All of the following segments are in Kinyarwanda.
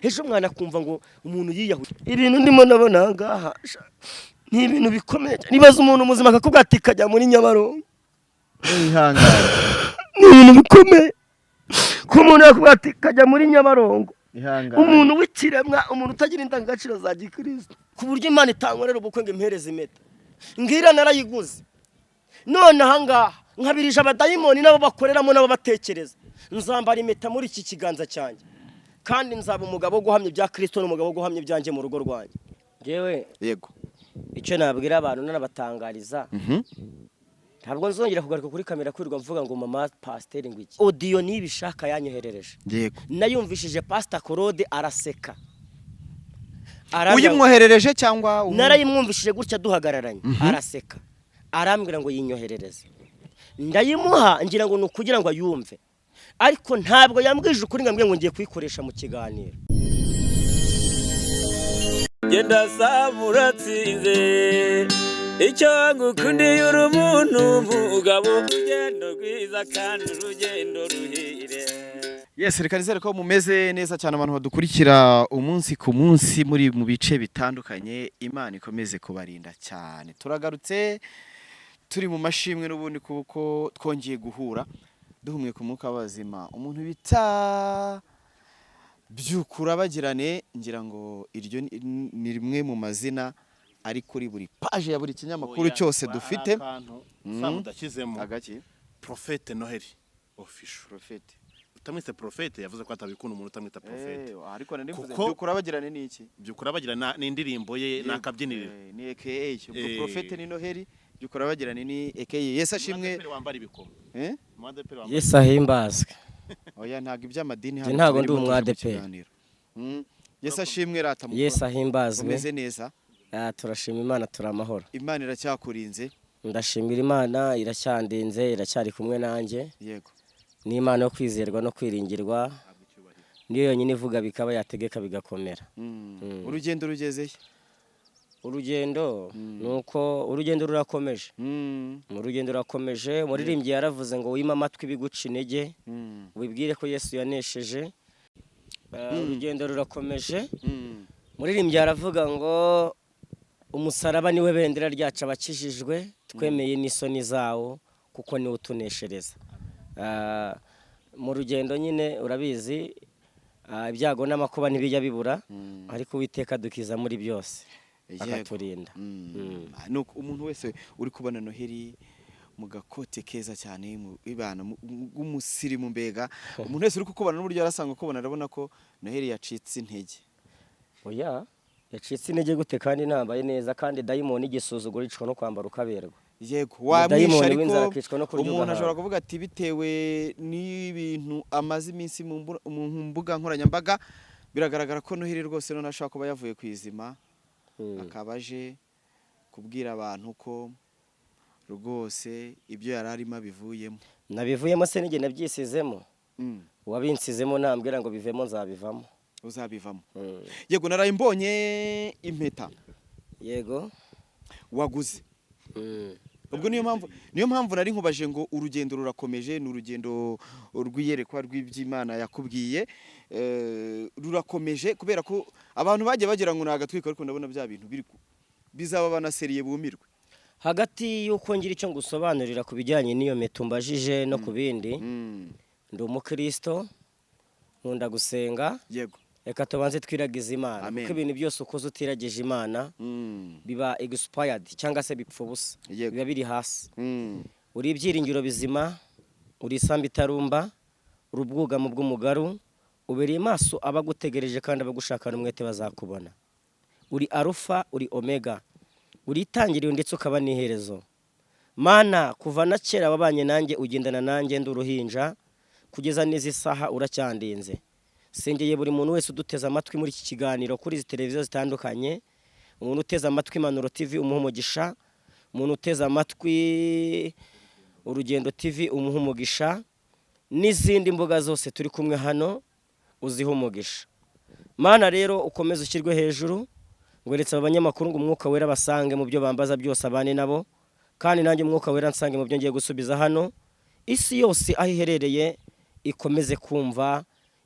Ejo mwana akumva ngo umuntu yiyahuye. Ibintu ndimo ndabona aha ngaha sha, ni ibintu bikomeye cyane. Nibaza umuntu muzima akakubwira ati kajya muri Nyabarongo. Ihangane. Ni ibintu bikomeye ko umuntu yakubwira ati kajya muri Nyabarongo. Ihangane. Umuntu w'ikiremwa, umuntu utagira indangagaciro za gikristo, ku buryo Imana itankorera ubukwe ngo impereze impeta, ngira narayiguze. None ahangaha nkabirije abadayimoni nabo bakoreramo nabo batekereza, nzambara impeta muri iki kiganza cyanjye, kandi nzaba umugabo wo guhamya ibya Kristo n'umugabo wo guhamya ibyanjye mu rugo rwanjye ngewe. Icyo nabwira abantu nanabatangariza, ntabwo nzongera kugaruka kuri kamera kwirirwa mvuga ngo mama pasiteri ngo iki. Audio nibishaka yanyoherereje, nayumvishije Pasita Claude araseka. Uyimwoherereje cyangwa Narayimwumvishije gutya duhagararanye, araseka, arambwira ngo yinyoherereze, ndayimuha ngira ngo ni ukugira ngo ayumve, ariko ntabwo yambwije ukuri ngo ambwire ngo ngiye kuyikoresha mu kiganiro. Genda saba uratsinze, icyo ngukundiye uri umuntu mugabo, urugendo rwiza kandi urugendo ruhire. Yes, reka nizere ko mumeze neza cyane, abantu badukurikira umunsi ku munsi muri mu bice bitandukanye. Imana ikomeze kubarinda cyane. Turagarutse turi mu mashimwe n'ubundi kuko twongeye guhura duhumwe ku mwuka w'abazima. Umuntu bita Byukura Bagirane, ngira ngo iryo ni rimwe mu mazina ari kuri buri paje ya buri kinyamakuru cyose dufite. Sam udashyizemo. Agaki? Prophète Noheli Official. Prophète. Utamwise Prophète, yavuze ko atabikunda umuntu utamwita Prophète. Ariko nari mvuze Kuko Byukura Bagirane ni iki? Byukura Bagirane ni indirimbo ye n'akabyiniriro. Ni AKA ubwo. Prophète ni Noheli, Byukura Bagirane ni AKA. Yesu ashimwe. Umwadeperi wambara ibikomo. Eh? Umwadeperi wambara Yesu ahimbazwe. Oya, ntabwo iby'amadini Njye ntabwo ndi turimo tuje mu umwadeperi. kiganiro. Yesu ashimwe rata mukuru. Yesu ahimbazwe. Umeze neza? Ah, turashima Imana, turi amahoro. Imana iracyakurinze? Ndashimira Imana, iracyandinze, iracyari kumwe nanjye. Ni Imana yo kwizerwa no kwiringirwa, niyo yonyine ivuga bikaba, yategeka bigakomera. Urugendo rugezeye? Urugendo ni uko urugendo rurakomeje. Urugendo rurakomeje. Umuririmbyi yaravuze ngo wime amatwi biguca intege, wibwire ko Yesu yanesheje. Urugendo rurakomeje. Umuririmbyi aravuga ngo umusaraba niwe bendera ryacu abakijijwe, twemeye n'isoni zawo kuko niwe utuneshereza. Mu rugendo nyine urabizi, ibyago n'amakuba ntibijya bibura, ariko Uwiteka dukiza muri byose, akaturinda. Nuko umuntu wese uri kubona Noheli mu gakote keza cyane mu ibana w'umusirimu, mbega umuntu wese uri kukubona n'uburyo yarasanga ukubona, arabona ko Noheli yacitse intege. Oya, yacitse intege gute kandi ntambaye neza? Kandi dayimoni igisuzuguro icwa no kwambara ukaberwa. Wamwisha Dayimoni ariko w'inzara akicwa no kurya umuntu ugahaga. ashobora kuvuga ati bitewe n'ibintu amaze iminsi mu mbuga nkoranyambaga, biragaragara ko Noheli rwose none ashobora kuba yavuye ku izima, akaba aje kubwira abantu ko rwose ibyo yari arimo abivuyemo. Nabivuyemo se nijye nabyisizemo? Uwabinsizemo nambwira ngo bivemo, nzabivamo. Uzabivamo. Yego, naraye mbonye impeta waguze. Ubwo niyo mpamvu nari nkubaje ngo urugendo rurakomeje. Ni urugendo rw'iyerekwa rw'iby'Imana yakubwiye, rurakomeje, kubera ko abantu bagiye bagira ngo ni agatwiko, ariko ndabona bya bintu biri bizaba banaseriye bumirwe. Hagati y'uko ngira icyo ngusobanurira ku bijyanye n'iyo mpeta umbajije no ku bindi, ndi umukristo, nkunda gusenga. Reka tubanze twiragize Imana, Amen. kuko ibintu byose ukoze utiragije Imana biba expired cyangwa se bipfa ubusa, biba biri hasi. Uri ibyiringiro bizima, uri isambu itarumba, uri ubwugamo bw'umugaru, ubereye maso abagutegereje kandi abagushakana umwete bazakubona. Uri Arufa, uri Omega, uri itangiriro ndetse ukaba n'iherezo. Mana, kuva na kera wabanye nanjye, ugendana nanjye ndi uruhinja kugeza n'izi saha, uracyandinze. Sengeye buri muntu wese uduteze amatwi muri iki kiganiro kuri izi televiziyo zitandukanye. Umuntu uteze amatwi Impanuro TV, umuha umugisha. Umuntu uteze amatwi Urugendo TV, umuha umugisha, n'izindi mbuga zose turi kumwe hano uziha umugisha. Mana rero, ukomeze ushyirwe hejuru. Ngweretse aba banyamakuru ngo Umwuka Wera basange mu byo bambaza byose, abane nabo, kandi nanjye Umwuka Wera nsange mu byo ngiye gusubiza hano. Isi yose aho iherereye ikomeze kumva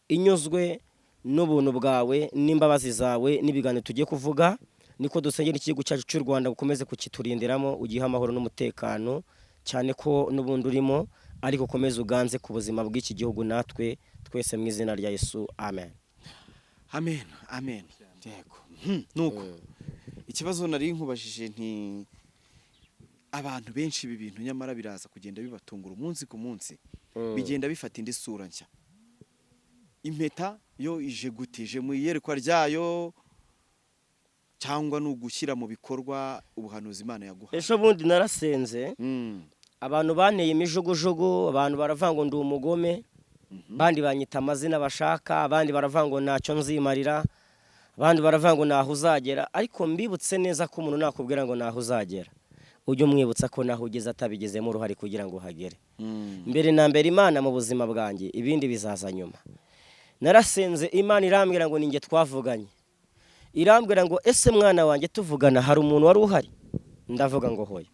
inyuzwe. N'ubuntu bwawe n'imbabazi zawe n'ibiganiro tugiye kuvuga, niko dusengera igihugu cyacu cy'u Rwanda, ukomeze kukiturindiramo, ugihe amahoro n'umutekano, cyane ko n'ubundi urimo, ariko ukomeze uganze ku buzima bw'iki gihugu natwe twese, mu izina rya Yesu, amen. Amen, amen. Yego. Nuko ikibazo nari nkubajije nti abantu benshi ibi bintu nyamara biraza kugenda bibatungura umunsi ku munsi, bigenda bifata indi sura nshya. Impeta yo ije gute? Ije mu iyerekwa ryayo cyangwa ni ugushyira mu bikorwa ubuhanuzi Imana yaguha? Ejo bundi narasenze, abantu banteye imijugujugu, abantu baravuga ngo ndi umugome, abandi banyita amazina bashaka, abandi baravuga ngo ntacyo nzimarira, abandi baravuga ngo ntaho uzagera. Ariko mbibutse neza ko umuntu nakubwira ngo ntaho uzagera, ujye umwibutsa ko naho ugeze atabigizemo uruhare kugira ngo uhagere. Mbere na mbere Imana mu buzima bwanjye, ibindi bizaza nyuma. Narasenze, Imana irambwira ngo ninjye twavuganye. Irambwira ngo: "Ese mwana wanjye, tuvugana hari umuntu wari uhari?" Ndavuga ngo: "Hoya."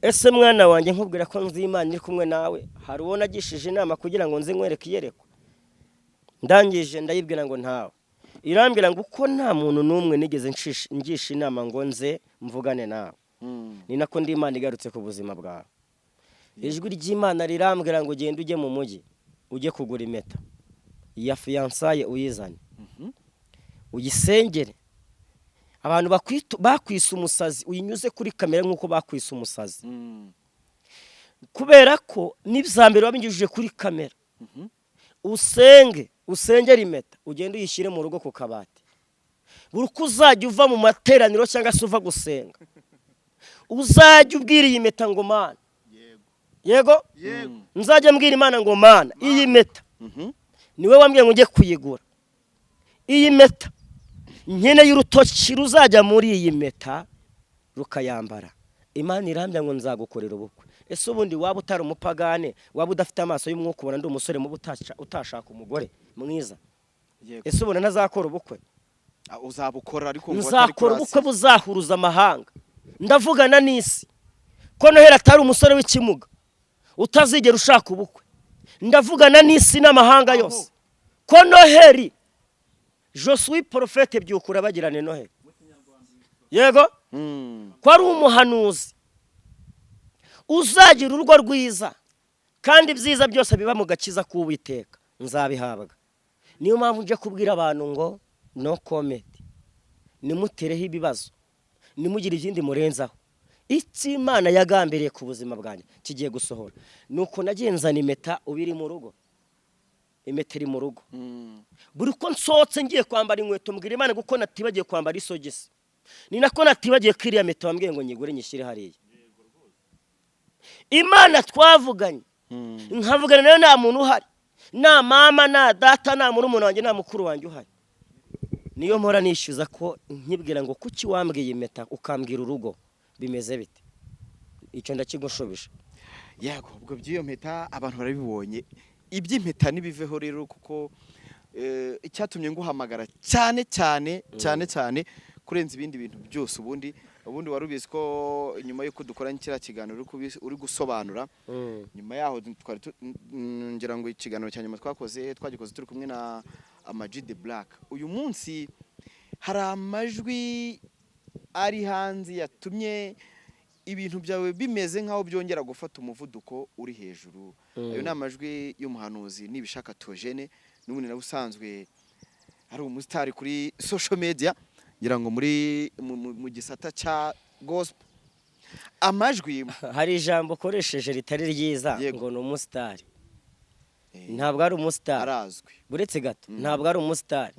"Ese mwana wanjye, nkubwira ko nzi Imana iri kumwe nawe, hari uwo nagishije inama kugira ngo nze nkwereke iyerekwa?" Ndangije ndayibwira ngo: "Ntawe." Irambwira ngo: "Uko nta muntu n'umwe nigeze ngisha inama ngo nze mvugane nawe, ni nako ndi Imana igarutse ku buzima bwawe." Ijwi ry'Imana rirambwira ngo: "Ugende ujye mu mujyi, ujye kugura impeta ya fiançailles, uyizane, uyisengere. Abantu bakwise umusazi, uyinyuze kuri kamera nk'uko bakwise umusazi, kubera ko n'ibya mbere wabinyujije kuri kamera. Usenge, usengere impeta, ugende uyishyire mu rugo ku kabati. Buri uko uzajya uva mu materaniro cyangwa se uva gusenga, uzajya ubwira iyi mpeta ngo: 'Mana, yego, nzajya mbwira Imana ngo: Mana, iyi mpeta niwe wambwiye ngo njye kuyigura. Iyi mpeta nkeneye urutoki ruzajya muri iyi mpeta rukayambara.' Imana irambya ngo: 'Nzagukorera ubukwe.' Ese ubundi waba utari umupagane, waba udafite amaso y'umwuka, ubona ndi umusore mubi utashaka umugore mwiza? Ese ubona ntazakora ubukwe?" Ah, uzabukora, ariko ngo atari Nzakora kuri ubukwe Asiya. buzahuruza amahanga. Ndavugana n'isi ko Noheli atari umusore w'ikimuga utazigera ushaka ubukwe. Ndavugana n'isi n'amahanga yose ko Noheli, je suis prophète Byukura bagirane Noheli, yego, ko ari umuhanuzi uzagira urugo rwiza, kandi ibyiza byose biba mu gakiza k'Uwiteka nzabihabwa. Niyo mpamvu nje kubwira abantu ngo no comment, nimutereho ibibazo, nimugire ibindi murenzaho. Icyo Imana yagambiriye ku buzima bwanjye kigiye gusohora. Nuko nagiye nzana impeta, ubu iri mu rugo. Impeta iri mu rugo. Buri uko nsohotse ngiye kwambara inkweto, mbwira Imana kuko natibagiye kwambara isogisi, ni nako natibagiye ko iriya mpeta wambwiye ngo nyigure nyishyire hariya. Imana twavuganye, nkavugana nayo nta muntu uhari, nta mama, nta data, nta murumuna wanjye, nta mukuru wanjye uhari, niyo mpora nishyuza ko nkibwira ngo: 'Kuki wambwiye impeta, ukambwira urugo, bimeze bite?' Icyo ndakigushubije." Yego, ubwo by'iyo mpeta abantu barabibonye. Iby'impeta ntibiveho rero, kuko icyatumye nguhamagara cyane cyane cyane cyane kurenza ibindi bintu byose, ubundi wari ubizi ko nyuma y'uko dukoranye kiriya kiganiro uri gusobanura, nyuma yaho twari ngira ngo ikiganiro cya nyuma twakoze, twagikoze turi kumwe na Ama G The Black. Uyu munsi hari amajwi ari hanze yatumye ibintu byawe bimeze nk'aho byongera gufata umuvuduko uri hejuru. Ayo ni amajwi y'umuhanuzi Nibishaka Tojene, n'ubundi nawe usanzwe ari umusitari kuri social media, ngira ngo muri mu gisata cya gospel. Amajwi Hari ijambo ukoresheje ritari ryiza. Yego. Ngo ni umusitari. Ntabwo ari umusitari. Arazwi. Buretse gato, ntabwo ari umusitari.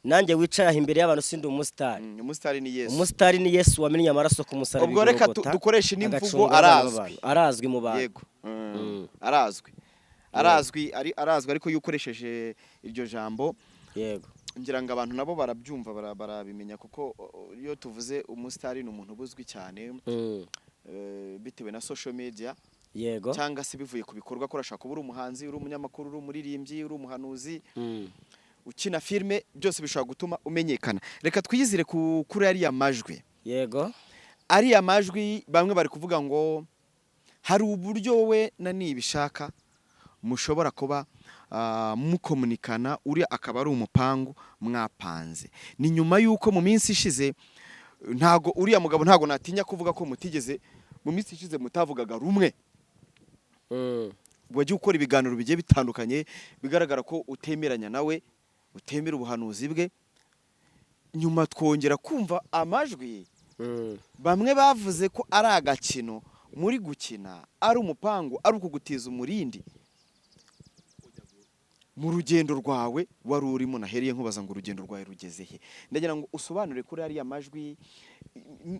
Nanjye wicaye aha imbere y'abantu sindi umusitari. Umusitari ni Yesu. Umusitari ni Yesu wamennye amaraso ku musaraba Ubwo reka i Golgotha, dukoreshe n'imvugo agacungura abana arazwi. b'abantu. Arazwi mu bantu. Yego. Arazwi, arazwi, arazwi, ariko iyo ukoresheje iryo jambo, ngira ngo abantu nabo barabyumva, barabimenya, kuko iyo tuvuze umusitari ni umuntu uba uzwi cyane bitewe na social media cyangwa se bivuye ku bikorwa akora. Ashobora kuba uri umuhanzi, uri umunyamakuru, uri umuririmbyi, uri umuhanuzi, ukina filime, byose bishobora gutuma umenyekana. Reka twiyizire kuri ariya majwi. Ariya majwi, bamwe bari kuvuga ngo hari uburyo wowe na Nibishaka mushobora kuba Mukomunikana, uriya akaba ari umupangu mwapanze. Ni nyuma y'uko mu minsi ishize, ntago uriya mugabo, ntago natinya kuvuga ko mutigeze, mu minsi ishize mutavugaga rumwe. Wagiye ukora ibiganiro bigiye bitandukanye bigaragara ko utemeranya nawe, utemera ubuhanuzi bwe. Nyuma twongera kumva amajwi. Bamwe bavuze ko ari agakino muri gukina, ari umupangu, ari ukugutiza umurindi mu rugendo rwawe wari urimo. Nahereye nkubaza ngo urugendo rwawe rugeze he? Ndagira ngo usobanure kuri ariya majwi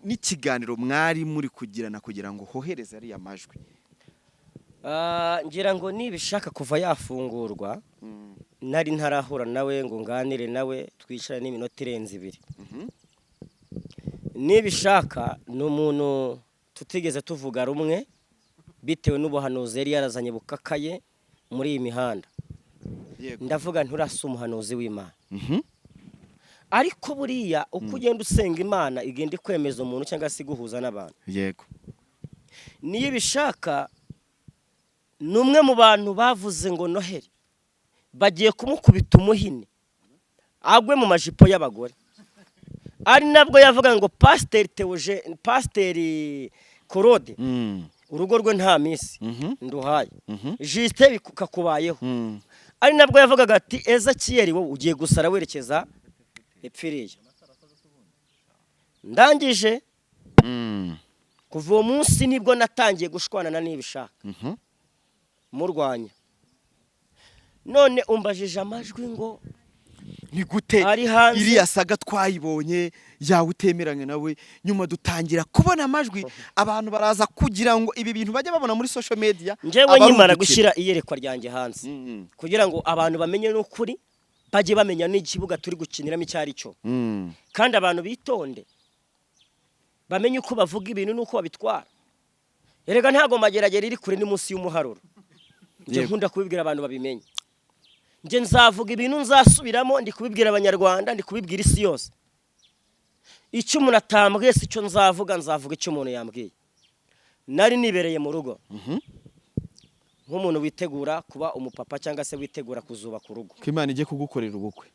n'ikiganiro mwari muri kugirana kugira ngo hohereze ariya majwi. Ngira ngo nibishaka kuva yafungurwa, nari ntarahura nawe ngo nganire nawe, twicarane n'iminota irenze 2. Nibishaka ni umuntu tutigeze tuvuga rumwe bitewe n'ubuhanuzi yari yarazanye bukakaye muri iyi mihanda. Ndavuga nturasa umuhanuzi w'Imana. Ariko buriya uko ugenda usenga Imana igenda ikwemeza umuntu cyangwa se iguhuza n'abantu. Niyo ibishaka ni umwe mu bantu bavuze ngo Noheli bagiye kumukubita umuhini agwe mu majipo y'abagore, ari nabwo yavuga ngo Pasiteri Tewoje, Pasiteri Korode, urugo rwe nta minsi nduhaye. Jisite kakubayeho. Ari nabwo yavugaga ati Ezakiyeri, wowe ugiye gusara werekeza epfiriya. Ndangije, kuva uwo munsi nibwo natangiye gushwana na Nibishaka, murwanya. None umbajije amajwi ngo Ni gute ari hanze. Iriya saga twayibonye yawe utemeranya nawe, nyuma dutangira kubona amajwi, abantu baraza kugira ngo ibi bintu bajye babona muri social media Njyewe aba ari nkimara ugukina. gushyira iyerekwa ryanjye hanze kugira ngo abantu bamenye n'ukuri, bajye bamenya n'ikibuga turi gukiniramo icyo ari cyo, kandi abantu bitonde, bamenye uko bavuga ibintu n'uko babitwara. Erega ntabwo Mageragere iri kure, ni munsi y'umuharuro. Njye nkunda kubibwira abantu babimenye. Njye nzavuga ibintu nzasubiramo, ndi kubibwira Abanyarwanda, ndi kubibwira isi yose. Icyo umuntu atambwiye si cyo nzavuga, nzavuga icyo umuntu yambwiye. Nari nibereye mu rugo nk'umuntu witegura kuba umupapa cyangwa se witegura kuzubaka urugo. Ko Imana igiye kugukorera ubukwe.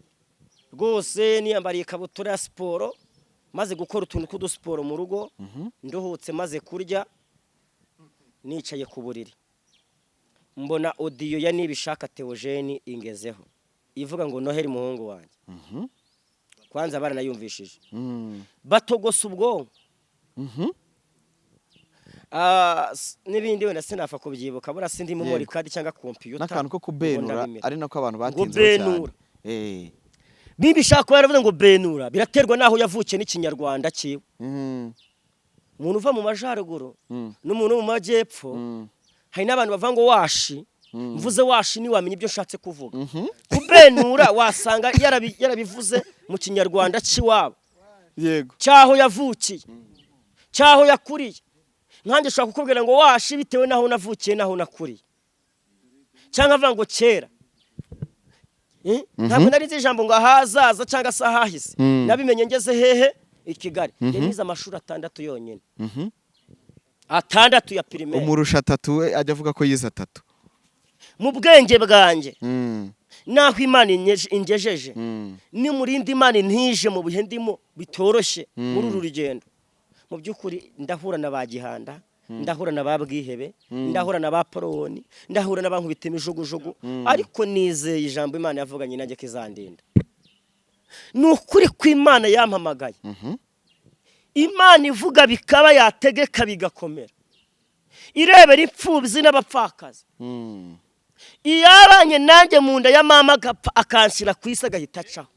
Rwose niyambariye ikabutura ya siporo, maze gukora utuntu tw'udusiporo mu rugo, nduhutse, maze kurya, nicaye ku buriri, mbona audio ya Nibishaka Theogene ingezeho ivuga ngo Noheli muhungu wanjye. Kwanza baranayumvishije, batogosa ubwonko. N'ibindi wenda sinapfa kubyibuka, buriya sindi memory card cyangwa computer N'akantu ko ngo kubenura ndabimenya. ari nako abantu Ngo batinzeho cyane. benura. Nibishaka kuba yaravuze ngo benura, biraterwa n'aho yavukiye n'Ikinyarwanda cyiwe. Umuntu uva mu majyaruguru n'umuntu wo mu majyepfo, hari n'abantu bavuga ngo washi. Mvuze washi ntiwamenya ibyo nshatse kuvuga. Kubenura wasanga yarabivuze mu Kinyarwanda cy'iwabo, cyaho yavukiye, cyaho yakuriye. Nkanjye ushobora kukubwira ngo washi bitewe n'aho navukiye n'aho nakuriye, cyangwa avuga ngo kera. Ntabwo nari nzi ijambo ngo ahazaza cyangwa se ahahise. Nabimenye ngeze hehe? I Kigali. Njye nize amashuri 6 yonyine, 6 ya primaire. Umurusha 3, we ajya avuga ko yize 3. Mu bwenge bwanjye naho Imana ingejeje, nimurindi Imana intije mu bihe ndimo bitoroshye muri uru rugendo, mu by'ukuri ndahura na ba Gihanda, ndahura na ba Bwihebe, ndahura na ba Porowoni, ndahura n'abankubita imijugujugu, ariko nizeye ijambo Imana yavuganye nanjye ko izandinda. Ni ukuri ko Imana yampamagaye, Imana ivuga bikaba, yategeka bigakomera, irebera imfubyi n'abapfakazi, iyabanye nanjye mu nda ya mama agapfa akanshyira ku isi agahita acaho,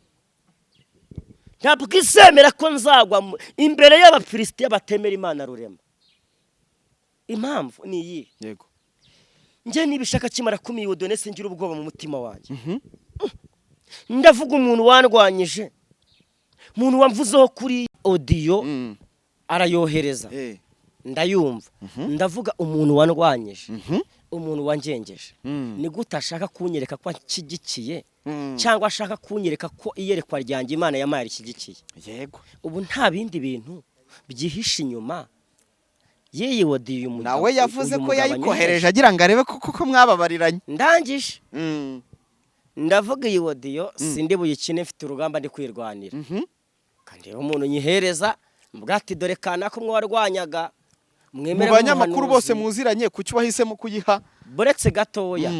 ntabwo izemera ko nzagwa imbere y'Abafilisitiya batemera Imana rurema. Impamvu ni iyi: njye nibishaka kimara kumiyudone singira ubwoba mu mutima wanjye. Ndavuga umuntu wandwanyije, umuntu wamvuzeho kuri audio, arayohereza, ndayumva. Ndavuga umuntu wandwanyije, umuntu wangengeje, ni gute ashaka kunyereka ko anshyigikiye, cyangwa ashaka kunyereka ko iyerekwa ryanjye Imana yampaye rishyigikiye? Ubu nta bindi bintu byihishe inyuma y'iyi audio uyu mugabo Nawe yavuze uyu ko mugabo yayikohereje anyohereje. agira ngo arebe ko koko mwababariranye. Ndangije. Ndavuga iyi audio sindi buyikine, mfite urugamba ndi kwirwanira. Kandi rero umuntu nyihereza mbwa ati: "Dore kanaka umwe warwanyaga Mu mwemere banyamakuru bose nk'umuhanuzi." muziranye, kuki wahisemo kuyiha? Buretse gatoya,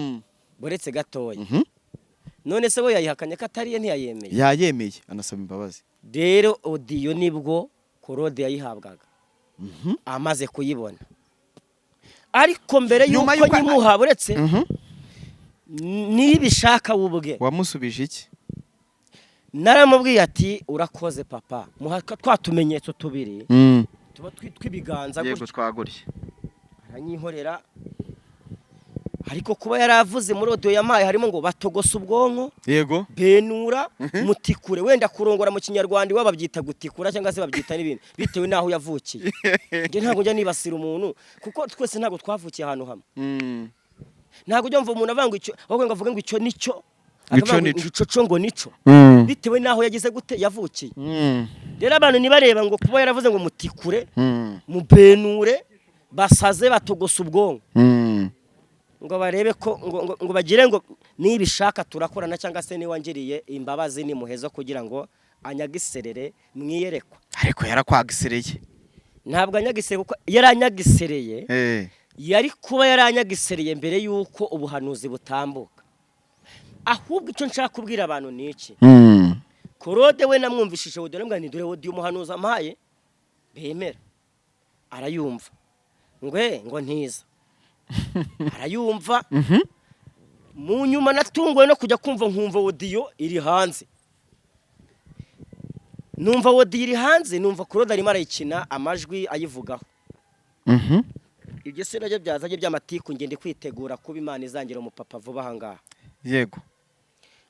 buretse gatoya. None se we yayihakanye ko atariye, ntiyayemeye? Yayemeye, anasaba imbabazi. Rero audio nibwo Claude yayihabwaga amaze kuyibona, ariko mbere Nyuma y'uko y'uko- nyimuha, buretse, nibishaka we ubwe. Wamusubije iki? Naramubwiye ati: "Urakoze papa." Muha twa tumenyetso tubiri tuba tw'ibiganza gutya. Twagurye. Aranyihorera. Ariko kuba yaravuze muri audio yamaye harimo ngo batogose ubwonko, benura, mutikure, wenda kurongora mu Kinyarwanda iwabo babyita gutikura cyangwa se babyita n'ibindi bitewe n'aho yavukiye. Njye ntabwo njya nibasira umuntu, kuko twese ntabwo twavukiye ahantu hamwe. Ntabwo ujya mva umuntu avuga ngo icyo, ahubwo ngo avuge ngo icyo nicyo. Ico Akavuga ngo nico. ngo ico co ngo nico, bitewe n'aho yagize gute yavukiye. Rero abantu ntibareba ngo kuba yaravuze ngo mutikure, mubenure, basaze, batogose ubwonko, ngo barebe ko ngo bagire ngo nibishaka turakorana, cyangwa se niba ngiriye imbabazi nimuheza kugira ngo anyagiserere mwiyerekwa. Ariko yarakwagisereye. Ntabwo anyagisereye, kuko yaranyagisereye, yari kuba yaranyagisereye mbere y'uko ubuhanuzi butambuka. Ahubwo icyo nshaka kubwira abantu ni iki: Claude we namwumvishije audio, namubwira nti: "Dore audio umuhanuzi ampaye bemera." Arayumva ngwe ngo ntiza arayumva. Mu nyuma natunguwe no kujya kumva nkumva audio iri hanze, numva audio iri hanze, numva Claude arimo arayikina amajwi ayivugaho. Ibyo se nabyo byazanye by'amatiku. Ngende kwitegura kuba Imana izangira umupapa vuba aha ngaha.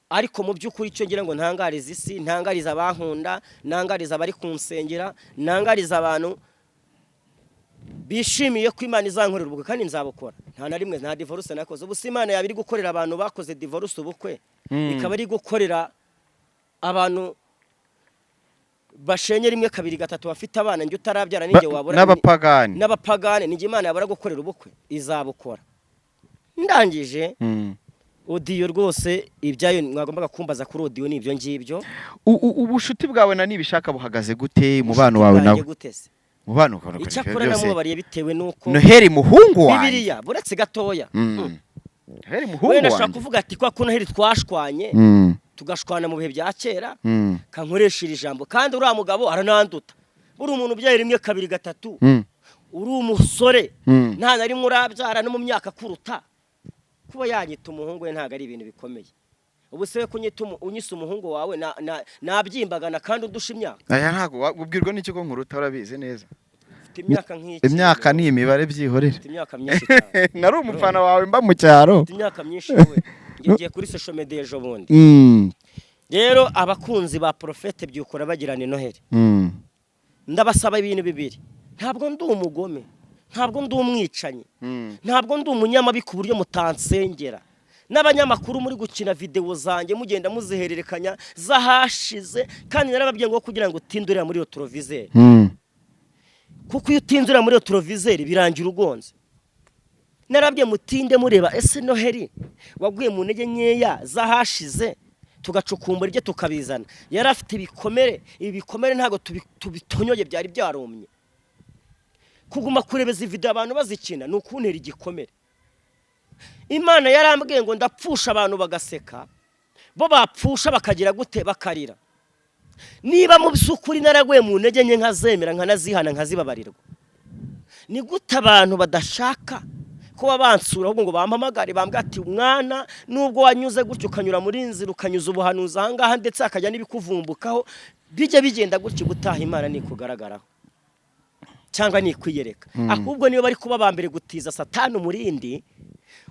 Ariko mu by'ukuri icyo ngira ngo ntangarize isi, ntangarize abankunda, ntangarize abari kunsengera, ntangarize abantu bishimiye ko Imana izankorera ubukwe, kandi nzabukora. Nta na rimwe nta divorce nakoze. Ubu si Imana yaba iri gukorera abantu bakoze divorce ubukwe, ikaba iri gukorera abantu bashenye rimwe, kabiri, gatatu, bafite abana, njye utarabyara ninjye wabura N'abapagani. N'abapagani, ninjye Imana yabura gukorera ubukwe? Izabukora. Ndangije. Audio rwose ibyayo mwagombaga kumbaza kuri audio ni ibyo ngibyo. Ubushuti bwawe na Nibishaka buhagaze gute, umubano wawe nawe? Bwanjye gute se? Umubano wawe Icyakora byose. namubabariye bitewe n'uko Noheli muhungu wanjye. Bibiliya, buretse gatoya. Noheli muhungu Wenda ashobora wanjye. kuvuga ati: "Kwa ko Noheli twashwanye, tugashwana mu bihe bya kera, kankoresha iri jambo." Kandi uriya mugabo arananduta. Buri umuntu ubyaye rimwe, kabiri, gatatu, uri umusore, nta na rimwe urabyara, no mu myaka kuruta, kuba yanyita umuhungu we ntabwo ari ibintu bikomeye. Ubu se we kunyita unyise umuhungu wawe, nabyimbagana kandi undusha imyaka? Aya, ntabwo ubwirwa n'iki ko nkuruta? Urabizi neza. Ufite imyaka nk'iki. Imyaka ni imibare, byihorere. Ufite imyaka myinshi cyane. Nari umufana wawe mba mu cyaro. Ufite imyaka myinshi wowe. Ngiye kuri social media ejo bundi. Rero abakunzi ba Porofete Byukora bagirana Noheli, ndabasaba ibintu bibiri. Ntabwo ndi umugome, ntabwo ndi umwicanyi, ntabwo ndi umunyamabi ku buryo mutansengera. N'abanyamakuru muri gukina videwo zanjye mugenda muzihererekanya z'ahashize, kandi narababwiye ngo kugira ngo utinde ureba muri iyo rétroviseur, kuko iyo utinze ureba muri iyo rétroviseur birangira ugonze. Narabwiye mutinde mureba ese Noheli waguye mu ntege nkeya z'ahashize, tugacukumbura ibyo tukabizana. Yari afite ibikomere, ibi bikomere ntabwo tubitonyoye, byari byarumye. Kuguma kureba izi video abantu bazikina ni ukuntera igikomere. Imana yarambwiye ngo ndapfusha abantu bagaseka, bo bapfusha bakagira gute, bakarira. Niba mu by'ukuri naraguye mu ntege nke nkazemera, nkanazihana, nkazibabarirwa, ni gute abantu badashaka kuba bansura, ahubwo ngo bampamagare bambwira ati: "Mwana, nubwo wanyuze gutyo, ukanyura muri nzira, ukanyuza ubuhanuzi ahangaha, ndetse hakajya n'ibikuvumbukaho, bijya bigenda gutyo, ubutaha Imana nikugaragaraho cyangwa nikwiyereka." Ahubwo niyo bari kuba ba mbere gutiza Satani umurindi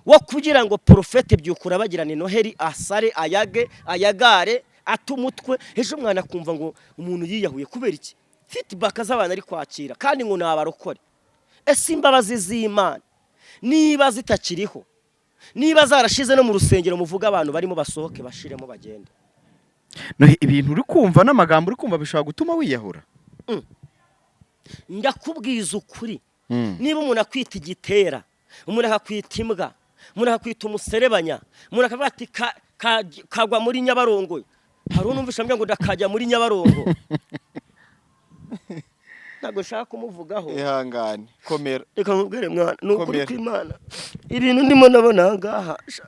wo kugira ngo Porofete Byukura bagirane Noheli asare, ayage, ayagare, ate umutwe. Ejo umwana akumva ngo umuntu yiyahuye kubera iki? Feedback z'abantu ari kwakira kandi ngo ni abarokore. Ese imbabazi z'Imana niba zitakiriho, niba zarashize no mu rusengero muvuga abantu barimo, basohoke bashiremo bagende. Nohe, ibintu uri kumva n'amagambo uri kumva bishobora gutuma wiyahura. Ndakubwiza ukuri, niba umuntu akwita igitera, umuntu akakwita imbwa, umuntu akakwita umuserebanya, umuntu akavuga ati Kagwa muri Nyabarongo. Hari unumvisha ambwira ngo ndakajya muri Nyabarongo. Ntabwo nshaka kumuvugaho. Ihangane, komera. Reka nkubwire mwana, ni ukuri Komera. kw'Imana, ibintu ndimo ndabona aha ngaha sha,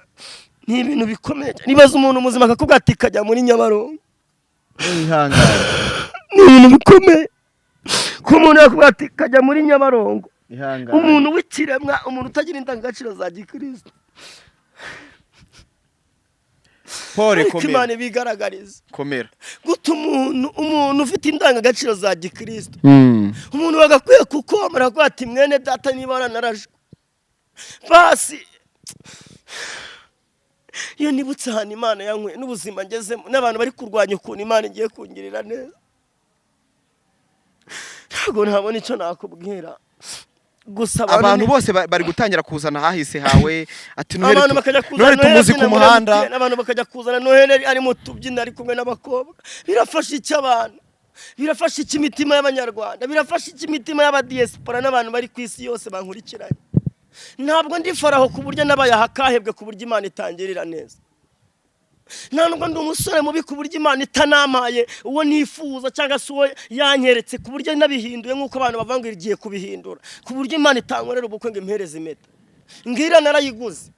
ni ibintu bikomeye cyane. Nibaza umuntu muzima akakubwira ati kajya muri Nyabarongo. Ihangane. Ni ibintu bikomeye ko umuntu yakubwira ati kajya muri Nyabarongo. Ihangane. Umuntu w'ikiremwa, umuntu utagira indangagaciro za gikristo. Pole. Ariko Komera. Imana ibigaragariza. Komera. Guta umuntu ufite indangagaciro za gikristo, umuntu bagakwiye kukomera ko ati mwene data, niba waranarajwe basi. Iyo nibutse ahantu Imana yankuye n'ubuzima ngezemo n'abantu bari kurwanya ukuntu Imana igiye kungirira neza, ntabwo ntabona icyo nakubwira gusa. Abantu bose bari gutangira kuzana ahahise hawe, ati Noheli Abantu bakajya kuzana Noheli tumuzi Noheli ku muhanda. MTN, abantu bakajya kuzana Noheli ari mu tubyina, ari kumwe n'abakobwa. Birafasha iki abantu? Birafasha iki imitima y'Abanyarwanda? Birafasha iki imitima y'abadiyesipora n'abantu bari ku isi yose bankurikiranye? Ntabwo ndi Faraho ku buryo nabaye ahakahebwe ku buryo Imana itangirira neza. Nta nubwo ndi umusore mubi ku buryo Imana itanampaye uwo nifuza cyangwa se uwo yanyeretse, ku buryo nabihinduye nk'uko abantu bavuga ngo igiye kubihindura, ku buryo Imana itankorera ubukwe ngo impereze impeta. Ngira narayiguze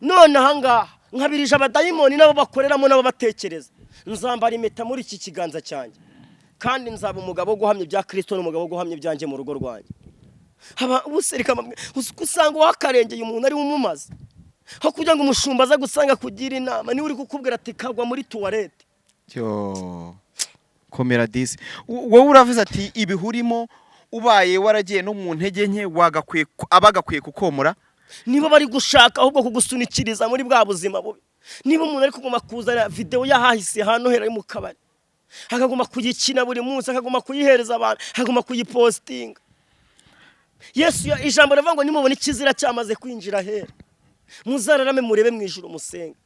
none ahangaha nkabirije abadayimoni nabo bakoreramo nabo batekereza. Nzambara impeta muri iki kiganza cyanjye, kandi nzaba umugabo wo guhamya ibya Kirisito n'umugabo wo guhamya ibyanjye mu rugo rwanjye. Haba ubuse reka mbabwire, uzi ko usanga uwakarengeye umuntu ari we umumaze, aho kugira ngo umushumba aze gusanga kugira inama, niwe uri kukubwira ati kagwa muri tuwarete. Yo, komera disi. Wowe uravuze ati ibihurimo ubaye waragiye no mu ntege nke wagakwiye abagakwiye kukomora. Niba bari gushaka ahubwo kugusunikiriza muri bwa buzima bubi, niba umuntu ari kuguma kuzana videwo y'ahahise ha Noheli ari mu kabari, akaguma kuyikina buri munsi, akaguma kuyihereza abantu, akaguma kuyipositinga. Yesu ijambo rivuga ngo nimubona ikizira cyamaze kwinjira ahera, muzararame murebe mu ijuru musenge.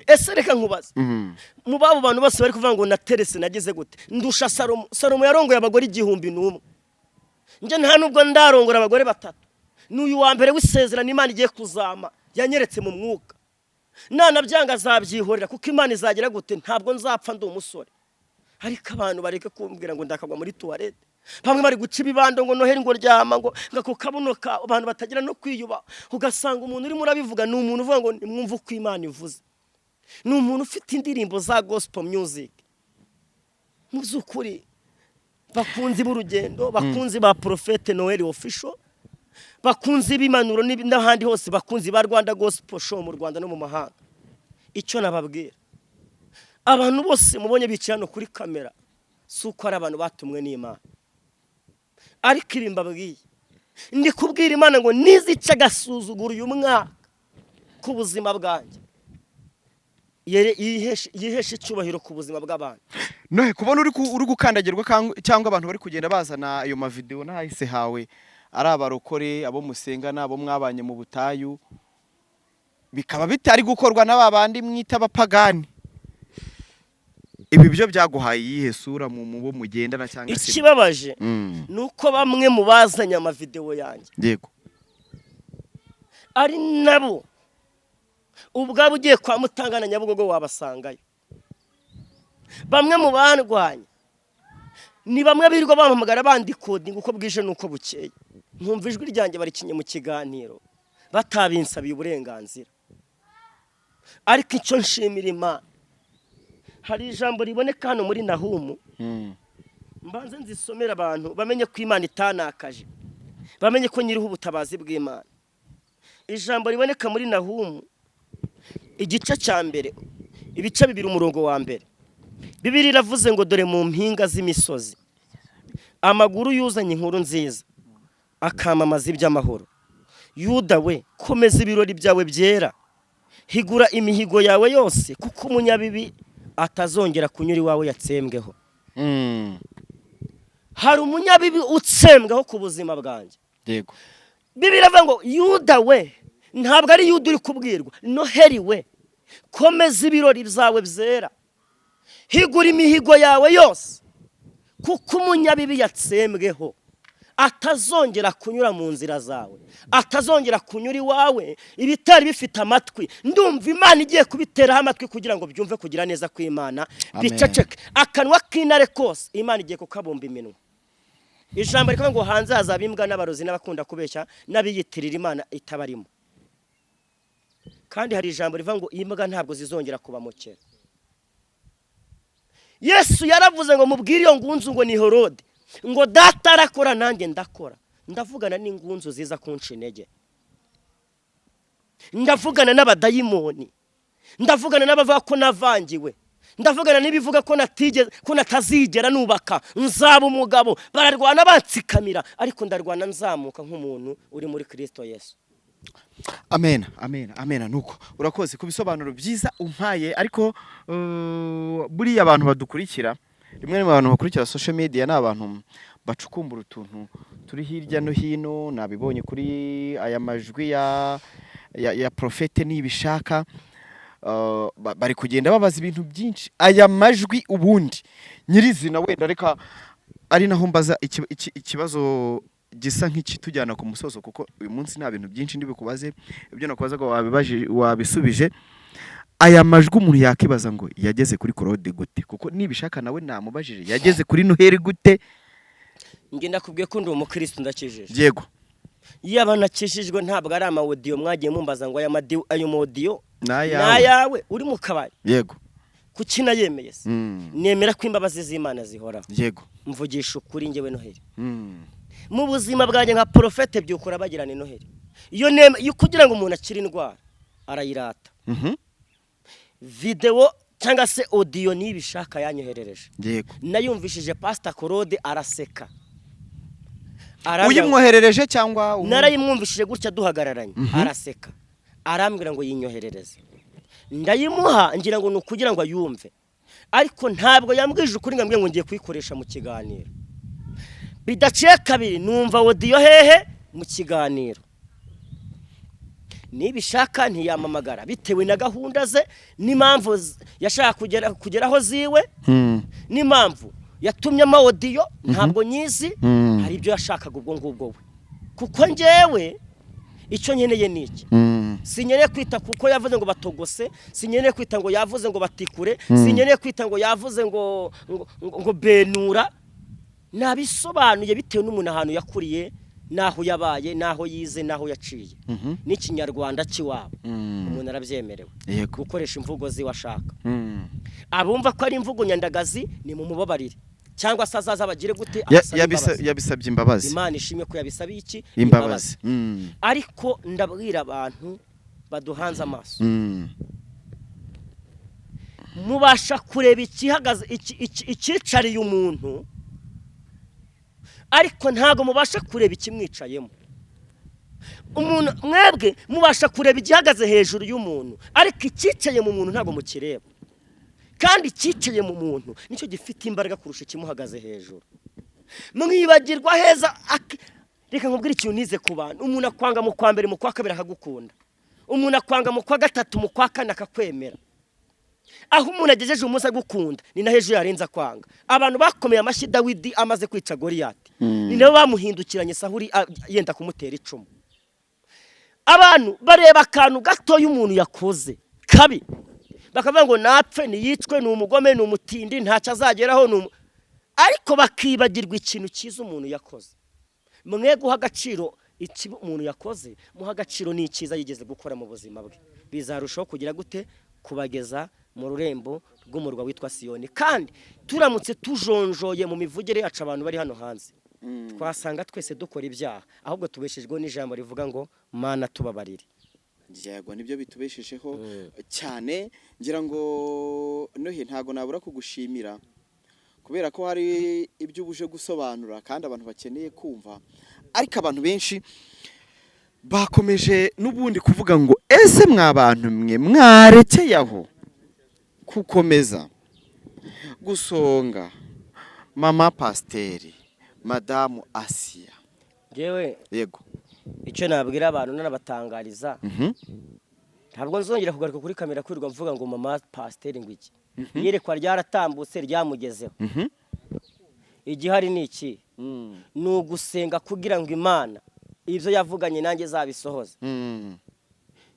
Ese reka nkubaze, mu babo bantu bose bari kuvuga ngo naterese, nagize gute, ndusha Salomo? Salomo yarongoye abagore 1001. Njye nta nubwo ndarongora abagore batatu. N'uyu wa mbere w'isezerano Imana igiye kuzama yanyeretse mu mwuka, nanabyanga azabyihorera, kuko Imana izagira gute? Ntabwo nzapfa ndi umusore. Ariko abantu bareke kumbwira ngo ndakagwa muri tuwarete. Bamwe bari guca ibibando ngo Noheli ngo ryama ngo ako kabuno ka abantu batagira no kwiyuba. Ugasanga umuntu urimo urabivuga ni umuntu uvuga ngo nimwumve uko Imana ivuze, ni umuntu ufite indirimbo za gospel music. Mu by'ukuri, bakunzi b'urugendo, bakunzi ba Prophète Noel Official, bakunzi b'impanuro n'ahandi hose, bakunzi ba Rwanda Gospel Show mu Rwanda no mu mahanga, icyo nababwira, abantu bose mubonye bicaye hano kuri kamera si uko ari abantu batumwe n'Imana. Ariko ibi mbabwiye, ndi kubwira Imana ngo nizice agasuzuguro uyu mwaka k'ubuzima bwanjye, yiheshe icyubahiro ku buzima bw'abantu. Nohe, kubona uri gukandagirwa cyangwa abantu bari kugenda bazana ayo mavideo n'ahahise hawe, ari abarokore, abo musengana, abo mwabanye mu butayu, bikaba bitari gukorwa n'aba bandi mwita abapagani, ibi byo byaguhaye iyihe sura mu bo mugendana cyangwa se? Ikibabaje ni uko bamwe mu bazanye amavidewo yanjye ari nabo ubwabo ugiye kwa Mutangana Nyabugogo wabasangayo. Bamwe mu bandwanya ni bamwe birirwa bampamagara bandikodinga uko bwije n'uko bukeye, nkumva ijwi ryanjye barikinye mu kiganiro batabinsabiye uburenganzira. Ariko icyo nshimira Imana, hari ijambo riboneka hano muri Nahumu. Mbanze nzisomera abantu bamenye ko Imana itanakaje, bamenye ko nyiriho ubutabazi bw'Imana. Ijambo riboneka muri Nahumu, igice cya mbere, ibice bibiri, umurongo wa mbere. Bibiri iravuze ngo dore mu mpinga z'imisozi amaguru yuzanye inkuru nziza, akamamaza iby'amahoro. Yuda we, komeza ibirori byawe byera, higura imihigo yawe yose, kuko umunyabibi atazongera kunyura iwawe yatsembweho. Hari umunyabibi utsembweho ku buzima bwanjye. Bibiri iravuga ngo Yuda we, ntabwo ari Yuda uri kubwirwa. Noheli we, komeza ibirori byawe byera, higura imihigo yawe yose, kuko umunyabibi yatsembweho. Atazongera kunyura mu nzira zawe, atazongera kunyura iwawe. Ibitari bifite amatwi, ndumva Imana igiye kubiteraho amatwi kugira ngo byumve kugira neza kw'Imana. Amen. Biceceke. Akanwa k'intare kose Imana igiye kukabumba iminwa. Ijambo rikavuga ngo hanze hazaba imbwa n'abarozi n'abakunda kubeshya n'abiyitirira Imana itabarimo. Kandi hari ijambo rivuga ngo imbwa ntabwo zizongera kubamokera. Yesu yaravuze ngo mubwire iyo ngunzu ngo ni Herode, ngo data arakora nanjye ndakora. Ndavugana n'ingunzu ziza kunca intege, ndavugana n'abadayimoni, ndavugana n'abavuga ko navangiwe, ndavugana n'ibivuga ko natigeze, ko natazigera nubaka, nzaba umugabo. Bararwana bantsikamira, ariko ndarwana nzamuka nk'umuntu uri muri Kristo Yesu. Amen, amen, amen. Nuko urakoze ku bisobanuro byiza umpaye. Ariko buriya abantu badukurikira, rimwe na abantu bakurikira social media ni abantu bacukumbura utuntu turi hirya no hino. Nabibonye kuri aya majwi ya Prophète Nibishaka, bari kugenda babaza ibintu byinshi. Aya majwi ubundi nyirizina, wenda reka ari naho mbaza ikibazo gisa nk'ikitujyana ku musozo, kuko uyu munsi nta bintu byinshi ndi bikubaze, ibyo nakubazaga wabisubije. Aya majwi umuntu yakibaza ngo yageze kuri Claude gute? Kuko Nibishaka nawe namubajije, yageze kuri Noheli gute? Njye ndakubwiye ko ndi umukristo, ndakijije. Yaba nakijijwe, ntabwo ari ama audio mwagiye mumbaza ngo ayo ma audio N'ayawe. N'ayawe uri mu kabari. Kuki nayemeye se? Nemera ko imbabazi z'Imana zihoraho. Mvugisha ukuri, njyewe Noheli, mu buzima bwanjye nka prophète byukura bagirana Noheli, iyo iyo kugira ngo umuntu akire indwara arayirata. Videwo cyangwa se audio Nibishaka yanyoherereje, nayumvishije Pasita Claude araseka. Uyimwoherereje cyangwa Narayimwumvishije gutya duhagararanye, araseka, arambwira ngo yinyoherereze. Ndayimuha ngira ngo ni ukugira ngo ayumve, ariko ntabwo yambwije ukuri ngo ambwire ngo ngiye kuyikoresha mu kiganiro. Bidaciye kabiri numva audio hehe? Mu kiganiro. Nibishaka ntiyamamagara bitewe na gahunda ze n'impamvu yashaka kugeraho ziwe, n'impamvu yatumye ama audio ntabwo nyizi. Hari ibyo yashakaga ubwo ngubwo we, kuko njyewe icyo nkeneye ni iki? Sinkeneye kwita kuko yavuze ngo batogose, sinkeneye kwita ngo yavuze ngo batikure, sinkeneye kwita ngo yavuze ngo benura. Nabisobanuye bitewe n'umuntu, ahantu yakuriye n'aho yabaye n'aho yize n'aho yaciye n'Ikinyarwanda cy'iwabo. Umuntu arabyemerewe gukoresha imvugo ziwe ashaka. Abumva ko ari imvugo nyandagazi ni mu mubabarire, cyangwa se azaza bagire gute? Abasabe imbabazi. Yabisabye imbabazi. Imana ishimwe ko yabisabiye iki? Imbabazi. Ariko ndabwira abantu baduhanze amaso, mubasha kureba ikihagaze, icyicariye umuntu, ariko ntabwo mubasha kureba ikimwicayemo. Umuntu mwebwe mubasha kureba igihagaze hejuru y'umuntu, ariko icyicaye mu muntu ntabwo mukireba. Kandi icyicaye mu muntu nicyo gifite imbaraga kurusha ikimuhagaze hejuru. Mwibagirwa heza. Reka nkubwire ikintu nize ku bantu: umuntu akwanga mu kwa mbere, mu kwa kabiri akagukunda. Umuntu akwanga mu kwa gatatu, mu kwa kane akakwemera. Aho umuntu agejeje umunsi agukunda ni naho ejo yarenze akwanga. Abantu bakomeye amashyi Dawidi amaze kwica Goriyati ni nabo bamuhindukiranye Sahuri yenda kumutera icumu. Abantu bareba akantu gatoya umuntu yakoze kabi bakavuga ngo napfe, niyicwe, ni umugome, ni umutindi, ntacyo azageraho, ariko bakibagirwa ikintu cyiza umuntu yakoze. Mwe guha agaciro ikibi umuntu yakoze, muha agaciro n'icyiza yigeze gukora mu buzima bwe. Bizarushaho kugira gute? Kubageza mu rurembo rw'umurwa witwa Siyoni. Kandi turamutse tujonjoye mu mivugire yacu, abantu bari hano hanze, twasanga twese dukora ibyaha, ahubwo tubeshejweho n'ijambo rivuga ngo Mana tubabarire. Yego, nibyo bitubeshejeho cyane. Ngira ngo Nohe, ntago nabura kugushimira kubera ko hari ibyo ubuje gusobanura kandi abantu bakeneye kumva. Ariko abantu benshi bakomeje n'ubundi kuvuga ngo ese mwa bantu mwe mwarekeye aho gukomeza gusonga mama pasiteri madamu Asiya? Yewe. Yego. Icyo nabwira abantu nanabatangariza, ntabwo nzongera kugaruka kuri kamera kwirirwa mvuga ngo mama pasiteri ngo iki. Iyerekwa ryaratambutse, ryamugezeho. Igihari ni iki? Ni ugusenga kugira ngo Imana ibyo yavuganye nanjye izabisohoze.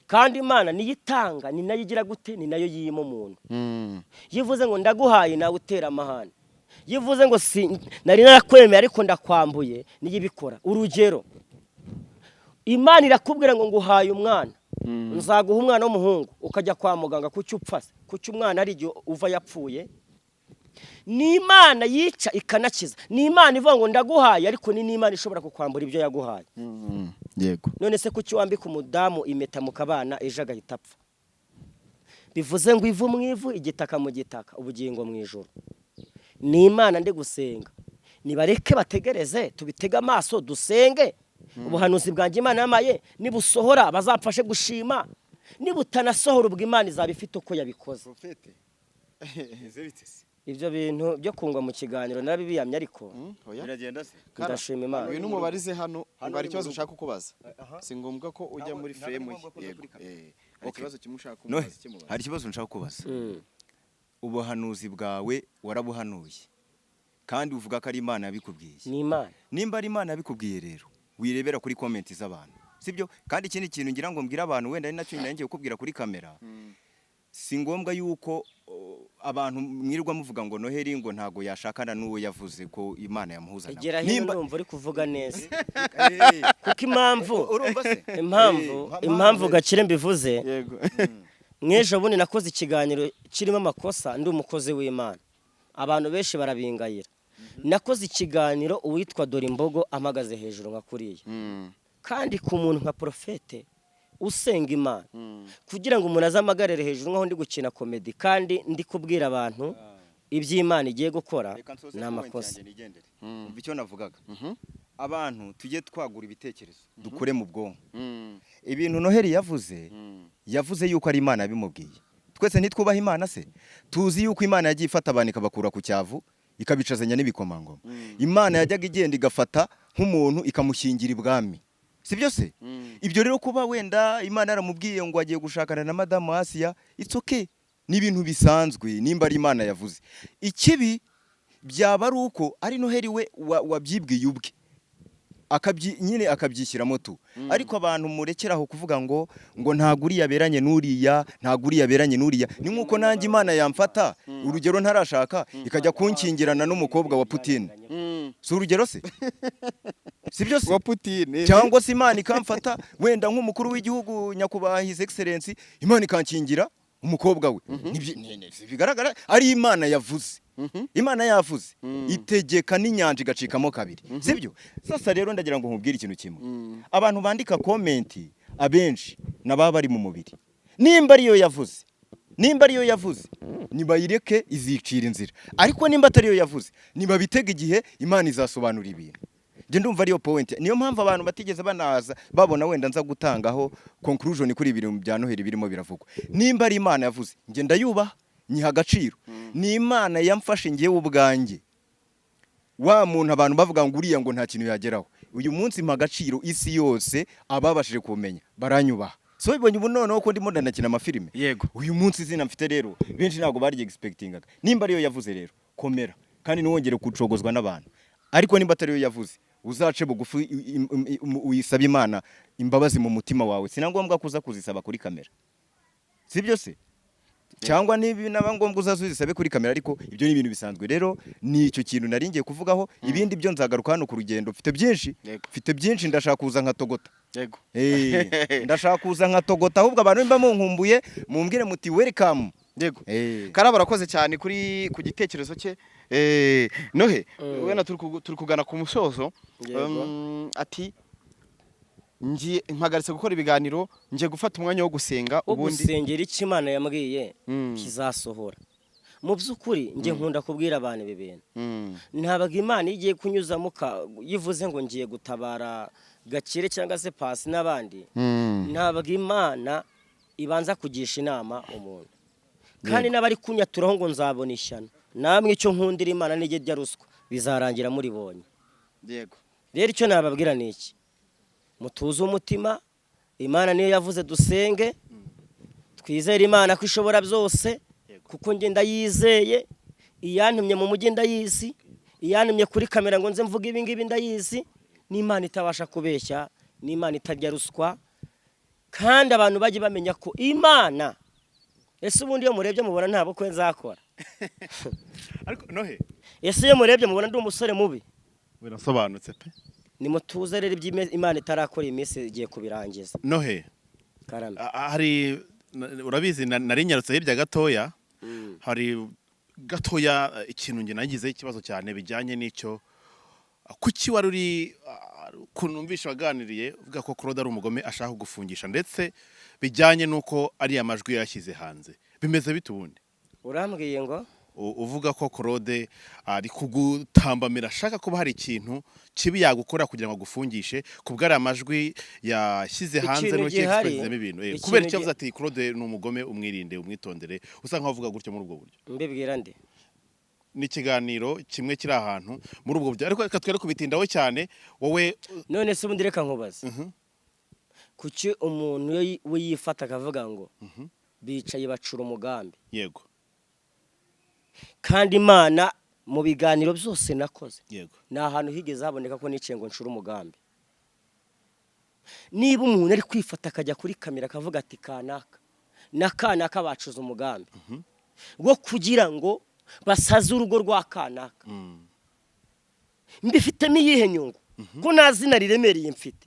Kandi Imana niyo itanga, ni nayo igira gute, ni nayo yima umuntu. Iyo ivuze ngo ndaguhaye, nawe utera amahane. Iyo ivuze ngo si nari narakwemeye ariko ndakwambuye, niyo ibikora. Urugero, Imana irakubwira ngo nguhaye umwana, nzaguha umwana w'umuhungu, ukajya kwa muganga, kuki upfa se? Kuki umwana ari igihe uva yapfuye? Ni Imana yica ikanakiza. Ni Imana ivuga ngo ndaguhaye, ariko ni n'Imana ishobora kukwambura ibyo yaguhaye. None se kuki wambika umudamu impeta mukabana, ejo agahita apfa? Bivuze ngo ivu mu ivu, igitaka mu gitaka, ubugingo mu ijoro. Ni Imana ndi gusenga, nibareke bategereze, tubitege amaso, dusenge. Ubuhanuzi bwanjye Imana yamaye nibusohora bazamfashe gushima, nibutanasohora ubwo Imana izaba ifite uko yabikoze. Profete, bite se? Ibyo bintu byo kungwa mu kiganiro narabibiyamye, ariko Oya. Biragenda se? ndashima Imana. Uyu numubarize hano. Hano Ngo hari ni ikibazo mu rugo. ushaka kubaza, si ngombwa ko ujya muri Ntabwo ari frame ye. ngombwa ko uza Yego. kuri kamera. Hari ikibazo kimwe ushaka Nohe, kumubaza, kimubaza. hari ikibazo nshaka kubaza. Ubuhanuzi bwawe warabuhanuye, kandi uvuga ko ari Imana yabikubwiye. Ni Imana. Nimba ari Imana yabikubwiye rero, wirebera kuri comment z'abantu, sibyo? Kandi ikindi kintu ngira ngo mbwire abantu, wenda ari nacyo ngiye kukubwira kuri kamera, si ngombwa yuko abantu mwirirwa muvuga ngo Noheli ngo ntago yashakana n'uwo yavuze ko Imana yamuhuza nawe. Egera hino. Ndumva uri kuvuga neza, kuko impamvu Urumva se? impamvu impamvu Gakire mbivuze, mw'ejo bundi nakoze ikiganiro kirimo amakosa, ndi umukozi w'Imana, abantu benshi barabingayira. Nakoze ikiganiro uwitwa Dore Imbogo amagaze hejuru nka kuriya, kandi ku muntu nka porofete usenga Imana, kugira ngo umuntu aze amagarere hejuru nk'aho ndi gukina comedy kandi ndi kubwira abantu iby'Imana igiye gukora, Reka nsoze ni point amakosa. yanjye nigendere. Umva icyo navugaga, abantu tujye twagura ibitekerezo, dukure mu bwonko. Ibintu Noheli yavuze, yavuze yuko ari Imana yabimubwiye. Twese ntitwubaha Imana se? Tuzi yuko Imana yagiye ifata abantu ikabakura ku cyavu, ikabicazanya n'ibikomangoma. Imana yajyaga igenda igafata nk'umuntu ikamushyingira ibwami, si byo se? Ibyo rero, kuba wenda Imana yaramubwiye ngo agiye gushakana na madamu Asiya, it's okay, ni ibintu bisanzwe nimba ari Imana yavuze. Ikibi byaba ari uko ari Noheli we wabyibwiye ubwe, nyine akabyishyiramo tu. Ariko abantu murekeraho kuvuga ngo ntabwo uriya aberanye n'uriya, ntabwo uriya aberanye n'uriya. Ni nk'uko nanjye Imana yamfata, urugero ntarashaka, ikajya kunkingirana n'umukobwa wa Putin, si urugero se? Si byo se? Wa Putin. Cyangwa se Imana ikamfata wenda nk'umukuru w'igihugu, nyakubahwa His Excellency, Imana ikankingira umukobwa we. Bigaragara ari Imana yavuze. Imana yavuze itegeka n'inyanja igacikamo kabiri, sibyo? Sasa rero ndagira ngo nkubwire ikintu kimwe: abantu bandika comment abenshi nababa bari mu mubiri. Nimba ariyo yavuze, nimba ariyo yavuze, nibayireke izicira inzira. Ariko nimba atariyo yavuze, nibabitega igihe, Imana izasobanura ibintu. Njye ndumva ariyo point. Niyo mpamvu abantu batigeze banaza babona wenda nza gutangaho conclusion kuri ibintu bya Noheli birimo biravugwa. Nimba ari Imana yavuze, njye ndayubaha, nyiha agaciro. Ni Imana yamfashe ngewe ubwanjye, wa muntu abantu bavuga ngo uriya ngo nta kintu yageraho, uyu munsi mpa agaciro isi yose. Ababashije kumenya baranyubaha. So bibonye ubu noneho ko ndimo ndanakina amafilime. Uyu munsi izina mfite rero, benshi ntabwo bari expectingaga. Nimba ariyo yavuze rero, komera kandi ntiwongere gucogozwa n'abantu. Ariko nimba atariyo yavuze, uzace bugufi, uyisabe Imana imbabazi mu mutima wawe. Si na ngombwa kuza kuzisaba kuri kamera, sibyo se? Cyangwa niba naba ngombwa uzaze uzisabe kuri kamera, ariko ibyo ni ibintu bisanzwe. Rero ni icyo kintu nari ngiye kuvugaho. Ibindi byo nzagaruka hano ku rugendo, mfite byinshi. Mfite byinshi, ndashaka kuza nkatogota. Ndashaka kuza nkatogota. Ahubwo abantu nimba munkumbuye, mumbwire muti welcome. Karabo arakoze cyane kuri ku gitekerezo cye. Nohe, wenda turi kugana ku musozo. Yego. Ati ngiye mpagaritse gukora ibiganiro, ngiye gufata umwanya wo gusenga. Wo Ubundi gusengera icyo Imana yambwiye kizasohora. Mu by'ukuri njye nkunda kubwira abantu ibi bintu. Ntabwo Imana iyo igiye kunyuzamo yivuze ngo ngiye gutabara Gakire cyangwa se Pasi n'abandi, ntabwo Imana ibanza kugisha inama umuntu. Kandi n'abari kunyaturaho ngo nzabona ishyano, namwe icyo nkundira Imana nijye rya ruswa, bizarangira muribonye. Rero icyo nababwira ni iki: mutuze umutima, Imana niyo yavuze, dusenge, twizere Imana ko ishobora byose, kuko njye ndayizeye. Iyantumye mu mujyi ndayizi. Iyantumye kuri kamera ngo nze mvuge ibi ngibi ndayizi. N'Imana itabasha kubeshya, n'Imana itarya ruswa. Kandi abantu bajye bamenya ko Imana, ese ubundi iyo murebye mubona nta bukwe nzakora? Ariko Nohe, Ese iyo murebye mubona ndi umusore mubi? Birasobanutse pe. Nimutuze rero, ibyo Imana itarakora iyi minsi igiye kubirangiza. Nohe, Karame. Hari urabizi nari nyarutse hirya gatoya, hari gatoya ikintu njye nagizeho ikibazo cyane bijyanye n'icyo kuki wari uri ukuntu numvishe waganiriye uvuga ko Claude ari umugome, ashaka kugufungisha, ndetse bijyanye n'uko ariya majwi yashyize hanze. Bimeze bite ubundi? Urambwiye ngo? Uvuga ko Claude ari kugutambamira, ashaka kuba hari ikintu kibi yagukora kugira ngo agufungishe ku bw'ariya majwi yashyize hanze, Ikintu no gihari, cyexposemo ibintu. ikintu Kubera icyo yavuze ati Claude ni umugome, umwirinde, umwitondere, usa nkaho uvuga gutyo muri ubwo buryo. Mbibwira nde? Ni ikiganiro kimwe kiri ahantu muri ubwo buryo, ariko reka twere kubitindaho cyane wowe. None se ubundi reka nkubaze, kuki umuntu iyo we yifata akavuga ngo bicaye bacura umugambi? Kandi Imana mu biganiro byose nakoze, ni ahantu higeze haboneka ko niciye ngo ncure umugambi? Niba umuntu ari kwifata akajya kuri kamera akavuga ati kanaka na kanaka bacuze umugambi wo kugira ngo basaze urugo rwa kanaka, mbifitemo iyihe nyungu ko nta zina riremereye mfite?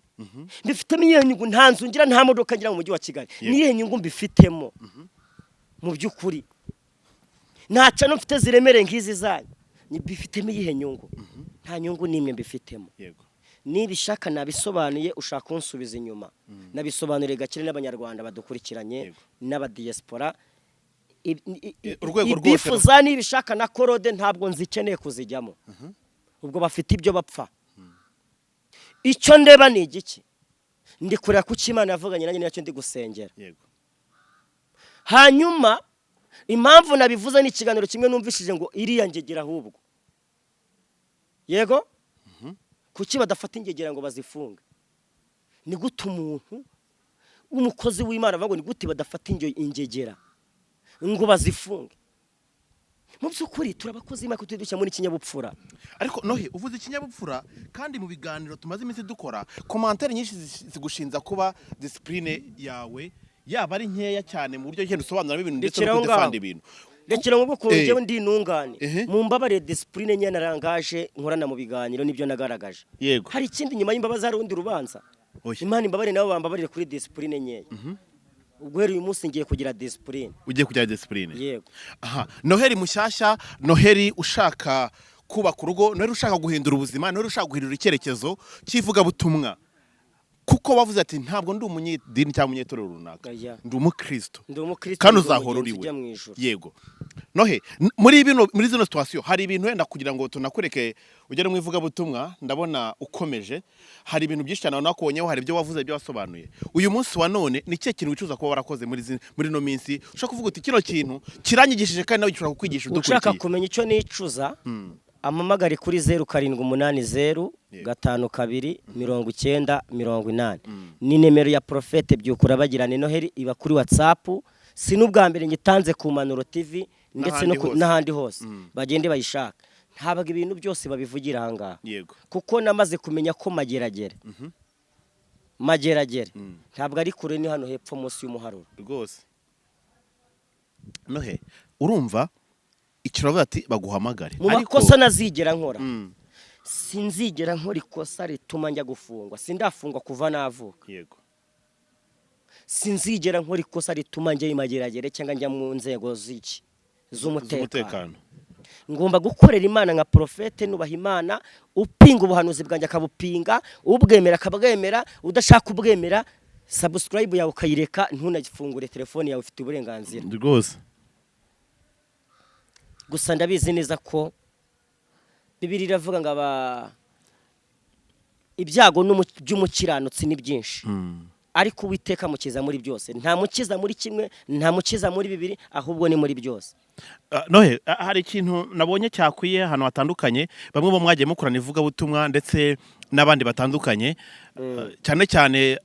Mbifitemo iyihe nyungu? Nta nzu ngira, nta modoka ngira mu mujyi wa Kigali. Ni iyihe nyungu mbifitemo mu by'ukuri? Nta channel mfite ziremereye nk'izi zanyu. Mbifitemo iyihe nyungu? Nta nyungu n'imwe mbifitemo. Nibishaka nabisobanuye, ushaka kunsubiza inyuma nabisobanuriye gakire n'Abanyarwanda badukurikiranye n'abadiyasipora. Urwego rwose Ibifu za Nibishaka na Claude ntabwo nzikeneye kuzijyamo, ubwo bafite ibyo bapfa. Icyo ndeba ni igiki? Ndi kureba ku cyo Imana yavuganye nanjye, nacyo ndi gusengera. Hanyuma impamvu nabivuze ni ikiganiro kimwe numvishije ngo iriya ngegera, ahubwo yego, kuki badafata ingegera ngo bazifunge? Ni gute umuntu w'umukozi w'Imana avuga ngo ni gute badafata ingegera ngo bazifunge? Mu by'ukuri turi abakozi b'Imana, kuko dushyira muri ikinyabupfura. Ariko Nohe, uvuze ikinyabupfura, kandi mu biganiro tumaze iminsi dukora, commentaires nyinshi zigushinza kuba discipline yawe yaba ari nkeya cyane mu buryo ugenda usobanuramo ibintu ndetse no Rekera aho ngaho. kudefanda ibintu. Rekera ngo ukuntu njyewe ndi intungane. Mu mbabare, discipline nke narangaje nkorana mu biganiro nibyo nagaragaje. Hari ikindi nyuma y'imbabazi? Hari urundi rubanza? Oya. Imana imbabarire, nabo bambabarire kuri discipline nkeya. Guhera uyu munsi ngiye kugira discipline. Ugiye kugira discipline? Yego. Aha, Noheli mushyashya, Noheli ushaka kubaka urugo, Noheli ushaka guhindura ubuzima, Noheli ushaka guhindura icyerekezo cy'ivugabutumwa, kuko wavuze ati ntabwo ndi umunyedini cyangwa umunyetorero runaka, Oya. ndi umukristo. Ndi umukristo, Kandi ndi uzahora umugenzi uri we. ujya mu ijuru. Yego. Nohe, muri bino, muri zino situation, hari ibintu wenda kugira ngo tunakureke ugere mu ivugabutumwa, ndabona ukomeje, hari ibintu byinshi cyane nakubonyeho, hari ibyo wavuze, ibyo wasobanuye. Uyu munsi wa none ni ikihe kintu wicuza kuba warakoze muri ino minsi, ushobora kuvuga uti kino kintu kiranyigishije kandi nawe gishobora kukwigisha Ushaka udukurikiye? kumenya icyo nicuza, amamagare kuri 0780 52 90 80, ni nimero ya Prophète Byukura Bagirane Noheli, iba kuri WhatsApp. Si n'ubwa mbere ngitanze ku Manuro TV ndetse no N'ahandi hose. N'ahandi hose bagende bayishaka. Ntabwo ibintu byose babivugira aha ngaha, kuko namaze kumenya ko Mageragere, Mageragere ntabwo ari kure, ni hano hepfo munsi y'umuharuro. Rwose Nohe, urumva icyo uravuga ati baguhamagare. Mu makosa nazigera nkora, sinzigera nkora ikosa rituma njya gufungwa. Sindafungwa kuva navuka. Sinzigera nkora ikosa rituma njya imageragere cyangwa njya mu nzego z'iki, z'umutekano. Z'umutekano. Ngomba gukorera Imana nka prophète, nubaha Imana. Upinga ubuhanuzi bwanjye akabupinga, ubwemera akabwemera, udashaka ubwemera subscribe yawe ukayireka, ntunagifungure telefone yawe, ufite uburenganzira. Gusa ndabizi neza ko Bibiliya iravuga ngo aba ibyago by'umukiranutsi ni byinshi, ariko Uwiteka amukiza muri byose. Nta mukiza muri kimwe, nta mukiza muri bibiri, ahubwo ni muri byose. Nohe, hari ikintu nabonye cyakwiye ahantu hatandukanye, bamwe bo mwagiye mukorana ivugabutumwa ndetse n'abandi batandukanye, cyane cyane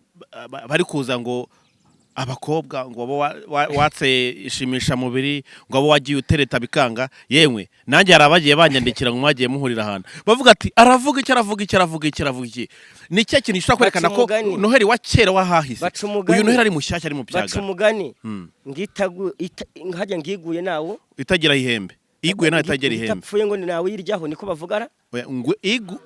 bari kuza ngo Abakobwa ngo abo watse ishimisha mubiri, ngo abo wagiye utereta bikanga. Yemwe, nanjye hari abagiye banyandikira ngo mwagiye muhurira ahantu, bavuga ati aravuga iki, aravuga iki, aravuga iki, aravuga iki? Ni cya kintu gishobora kwerekana Baca ko umugani. Noheli wa kera wahahise, Baca umugani. uyu Noheli ari mushyashya, ari mu Baca byaga. umugani ngihajya ngiguye nawo Itagira ihembe, iguye nawe itagira ihembe. Itapfuye ngo ni nawe uyiryaho, niko bavugara. Oya, ngo igu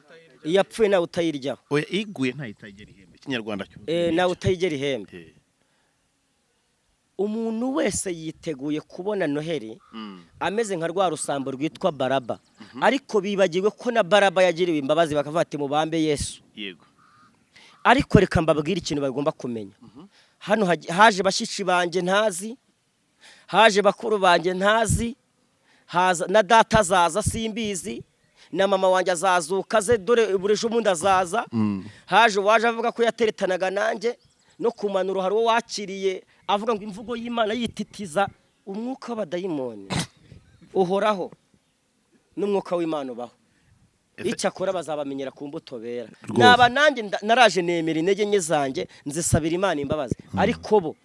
Iyo apfuye nawe utayiryaho. Oya, iguye ntayo itagira ihembe, ikinyarwanda cyo. Nawe utayigera ihembe. Umuntu wese yiteguye kubona Noheli ameze nka rwa rusambo rwitwa Baraba, ariko bibagiwe ko na Baraba yagiriwe imbabazi, bakavuga ati mubambe Yesu. Ariko reka mbabwire ikintu bagomba kumenya hano: haje bashiki banjye ntazi, haje bakuru banjye ntazi, haza na data azaza simbizi, na mama wanjye azazuka aze, dore buri ejo bundi azaza. Haje uwaje avuga ko yateretanaga nanjye no kumanura, hari uwo wakiriye avuga ngo imvugo y'Imana yititiza. Umwuka w'abadayimoni uhoraho n'umwuka w'Imana ubaho. Icyakora bazabamenyera ku mbuto bera. Naba nanjye naraje nemera intege nke zanjye, nzisabira Imana imbabazi, ariko bo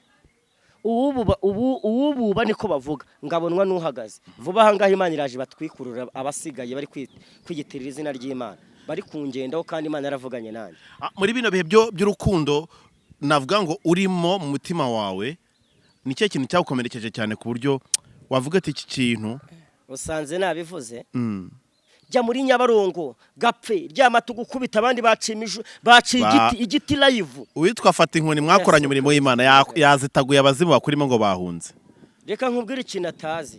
uwububa niko bavuga, ngabonwa n'uhagaze. Vuba aha ngaha Imana iraje batwikurura abasigaye bari kwiyitirira izina ry'Imana, bari kungendaho, kandi Imana yaravuganye nanjye. Muri bino bihe by'urukundo navuga ngo urimo mu mutima wawe, ni cyo kintu cyagukomerekeje cyane ku buryo wavuga ati iki kintu? Usanze nabivuze. Jya muri Nyabarongo gapfe ryama tugukubita, abandi baciye baciye igiti live. Uwitwa Fata Inkoni mwakoranye umurimo w'Imana yazitaguye abazimu bakurimo ngo bahunze. Reka nkubwire ikintu atazi: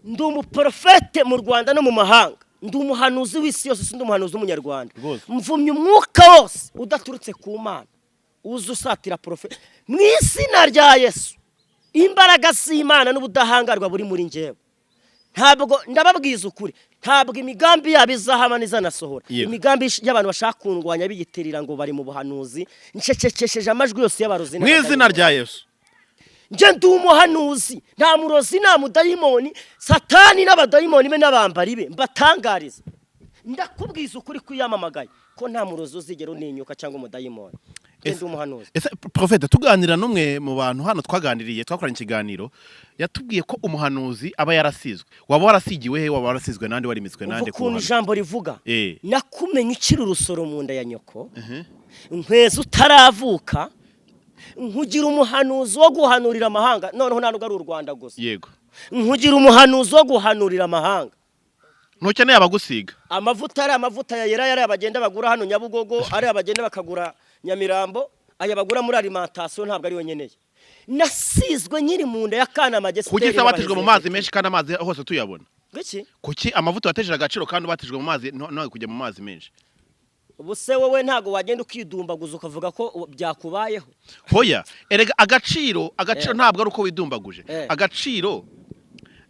ndi umuporofete mu Rwanda no mu mahanga, ndi umuhanuzi w'isi yose, si ndi umuhanuzi w'umunyarwanda. Mvumye umwuka wose udaturutse ku Mana uza usatira porofete mu izina rya Yesu. Imbaraga z'Imana n'ubudahangarwa buri muri njyewe, ntabwo, ndababwiza ukuri, ntabwo imigambi yabo izahama n'izanasohora. Imigambi y'abantu bashaka kundwanya biyitirira ngo bari mu buhanuzi, ncecekesheje amajwi yose y'abarozi Mu izina n'abadayimoni. rya Yesu. Njye ndi umuhanuzi, nta murozi, nta mudayimoni. Satani n'abadayimoni be n'abambari be mbatangariza, ndakubwiza ukuri kwiyamamagaye ko nta murozi uzigera uninyuka cyangwa umudayimoni. Njye ndi umuhanuzi. Ese profete, tuganira n'umwe mu bantu hano twaganiriye, twakoranye ikiganiro, yatubwiye ko umuhanuzi aba yarasizwe. Waba warasigiwe he? Waba warasizwe nande? Warimitswe Umva nande? ukuntu ijambo rivuga: "Nakumenye ukiri urusoro mu nda ya nyoko, nkweza utaravuka, nkugira umuhanuzi wo guhanurira amahanga." Noneho nta nubwo ari u Rwanda gusa. Nkugira umuhanuzi wo guhanurira amahanga. Ntukeneye abagusiga. Amavuta ari amavuta ya yera, yari bagenda bagura hano Nyabugogo, ari abagenda bakagura Nyamirambo, aya bagura muri alimentation, ntabwo ari nkeneye. Nasizwe nkiri mu nda ya Kanama. Kuki se wabatijwe mu mazi menshi kandi amazi hose tuyabona? Iki? Kuki amavuta watejeje agaciro kandi ubatijwe mu mazi, ntawe kujya mu mazi menshi? Ubu se wowe ntabwo wagenda ukidumbaguza ukavuga ko byakubayeho? Hoya, erega agaciro ntabwo ari uko widumbaguje. Agaciro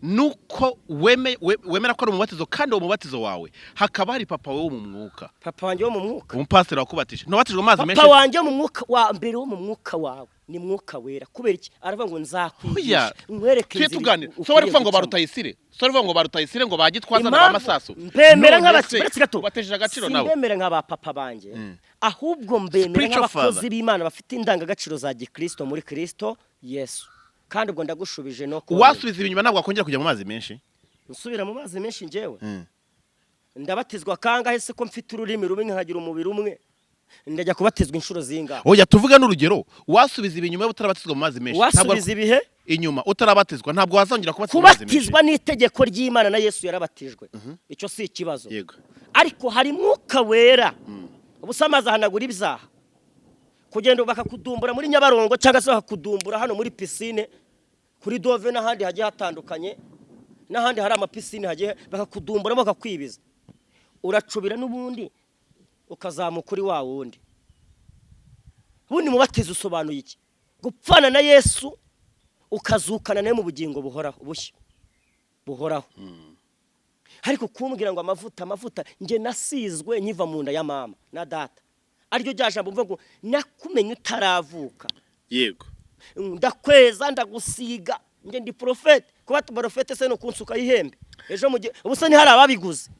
nuko wemera ko ari umubatizo, kandi uwo mubatizo wawe hakaba hari papa wowe mu mwuka. Papa wanjye wo mu mwuka? Umupasiteri wakubatije, ntubatijwe mu mazi menshi. Papa wanjye wo mu mwuka wa mbere, wo mu mwuka wawe ni Mwuka Wera. Kubera iki? Aravuga ngo nzakwigisha, Hoya, nkwereke tujye inzira tuganira. So ukwiriye bari kuvuga ngo gucamo. Barutayisire, so bari kuvuga ngo barutayisire, ngo bagitwaza na ba Impamvu Masasu. mbemera None nk'abaki se, uretse gato, watejeje agaciro nabo? simbemera nk'aba papa banjye, ahubwo mbemera Spiritual nk'abakozi father. b'Imana bafite indangagaciro za gikristo muri Kristo Yesu. Kandi ubwo ndagushubije no kubona. Uwasubiza inyuma ntabwo wakongera kujya mu mazi menshi? Nsubira mu mazi menshi njyewe? Ndabatizwa kangahe se, ko mfite ururimi rumwe nkagira umubiri umwe? Ndajya kubatizwa inshuro zingahe? Oya, tuvuge n'urugero, wasubiza inyuma utarabatizwa mu mazi menshi, ntabwo Wasubiza ibihe? Inyuma utarabatizwa, ntabwo wazongera kubatizwa mu mazi menshi. Kubatizwa n'itegeko ry'Imana, na Yesu yarabatijwe, icyo si ikibazo. Ariko hari Mwuka Wera. Ubusa amazi ahanagura ibyaha? Kugenda bakakudumbura muri Nyabarongo cyangwa se bakakudumbura hano muri pisine kuri Dove n'ahandi hagiye hatandukanye, n'ahandi hari amapisine hagiye bakakudumburamo bakakwibiza, uracubira n'ubundi ukazamuka uri wa wundi. Ubundi mubatizo usobanuye iki? Gupfana na Yesu ukazukana nawe mu bugingo buhoraho, bushya buhoraho. Ariko kumbwira ngo amavuta, amavuta, njye nasizwe nkiva mu nda ya mama na data, ariryo rya jambo mvuga ngo nakumenye utaravuka. Ndakweza, ndagusiga. Njye ndi porofete. Kuba porofete se ni ukunsukaho ihembe ejo mu gihe? Ubu se ntihari ababiguze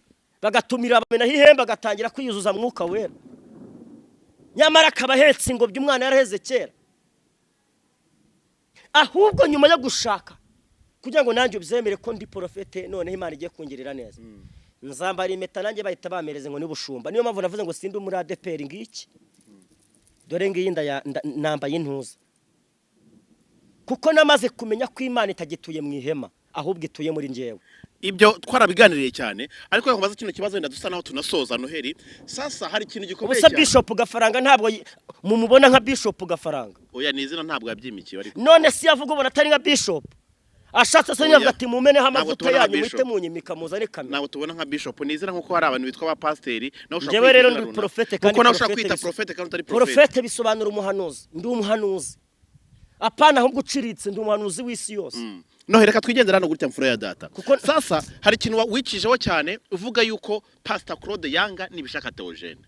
bagatumira bamenaho ihembe, agatangira kwiyuzuza Mwuka Wera, nyamara akaba ahetse ingobyi, umwana yaraheze kera? Ahubwo nyuma yo gushaka, kugira ngo nanjye ubyemere ko ndi porofete, noneho Imana igiye kungirira neza, nzambara impeta, nanjye bahita bamereze ngo n'ubushumba. Niyo mpamvu navuze ngo sindi muri ADEPR. Ngiki dore ngiyi nambaye intuza, kuko namaze kumenya ko Imana itagituye mu ihema, ahubwo ituye muri njyewe. Ibyo twarabiganiriye cyane, ariko reka mbaze kino kibazo, wenda dusa naho tunasoza Noheli. Sasa hari ikintu gikomeye Ubusa cyane. Bishop Gafaranga ntabwo mumubona nka Bishop Gafaranga? Oya, ni izina, ntabwo yabyimikiye ariko. None si yavuga ubona atari nka Bishop? Ashatse se Oya. nyavuga ati mumeneho Ntabwo amavuta tubona nka yanyu, muhite Bishop. munyimika, muzane kamera. Ntabwo tubona nka bishop, ni izina, nk'uko hari abantu bitwa abapasiteri, nawe ushobora Njyewe kwita rero izina ndi runaka. porofete, kandi Kuko nawe ushobora porofete kwita porofete kandi utari porofete. Porofete bisobanura umuhanuzi. Ndi umuhanuzi, apana ahubwo uciriritse, ndi umuhanuzi w'isi yose. No reka twigendera hano gutya, mfura ya data. Kuko- Sasa hari ikintu wicijeho cyane uvuga yuko Pastor Claude yanga Nibishaka Theogene.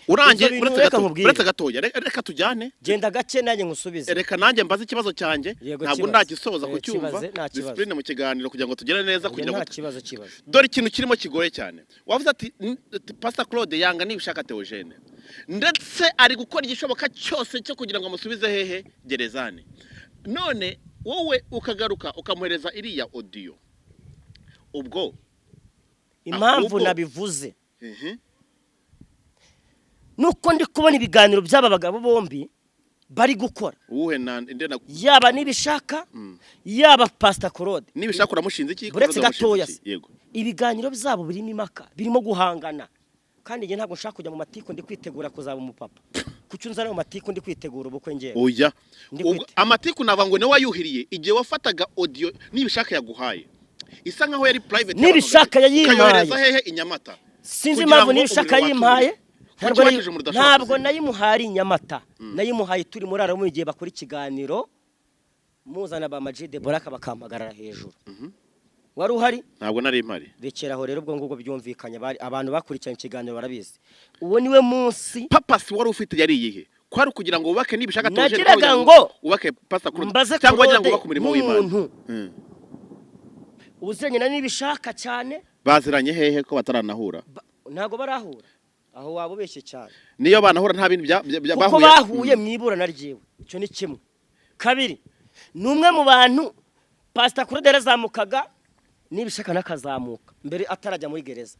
Urangiye Ibyo bintu uretse reka gato, nkubwire. uretse gatoya, reka tujyane. Genda gake nanjye nkusubize. Reka nanjye mbaze ikibazo cyanjye. Yego, Ntabwo kibaze. ndagisoza kucyumva. Kibaze, nta kibazo. Discipline mu kiganiro kugira ngo tugere neza, Njye kugira ngo nta kibazo, kibazo. Dore ikintu kirimo kigoye cyane. Wavuze ati Pastor Claude yanga Nibishaka Theogene, ndetse ari gukora igishoboka cyose cyo kugira ngo amusubize hehe? Gerezani. None wowe ukagaruka ukamuhereza iriya audio, ubwo Impamvu ahubwo- nabivuze nuko ndi kubona ibiganiro by'aba bagabo bombi bari gukora. Uwuhe na nde na? Yaba Nibishaka, yaba Pastor Claude. Nibishaka uramushinze iki? Buretse Claude uramushinze gatoya iki? se. Yego. Ibiganiro byabo birimo impaka, birimo guhangana, kandi njye ntabwo nshaka kujya mu matiku. Ndi kwitegura kuzaba umupapa. Kuki unzana mu matiku? Ndi kwitegura ubukwe njyewe. Oya. Ndi Ubwo kwite- amatiku navuga ngo niwe wayuhiriye igihe wafataga audio Nibishaka yaguhaye, isa nkaho yari private. Nibishaka yayimpaye. Ukayohereza hehe? I Nyamata. Sinzi Kugira impamvu ngo Nibishaka umuriro yimpaye. wakire. Ntabwo Kuki wakije umuriro udashobora ntabwo kuzima? nayimuhaye ari i Nyamata, nayimuhaye turi muri aramu, igihe bakora ikiganiro muzana ba Majide Boraka bakampagarara hejuru. Wari uhari? Ntabwo nari mpari. Rekera aho rero. Ubwo ngubwo byumvikanye, abantu bakurikiranye ikiganiro barabizi, uwo niwe munsi. Purpose wari ufite yari iyihe? Kwari ukugira ngo wubake Nibishaka Theogene, Nagiraga kugira ngo wubake Pastor Claude, mbaze cyangwa wagira ngo Claude wubake umurimo w'Imana? nk'umuntu uziranye na Nibishaka cyane. Baziranye hehe ko bataranahura? Ntabwo barahura, aho waba ubeshye cyane. Niyo banahura nta bintu Kuko bahuye mu iburana ryiwe, icyo ni kimwe. Kabiri, ni umwe mu bantu Pastor Claude yarazamukaga, Nibishaka n'akazamuka mbere atarajya muri gereza.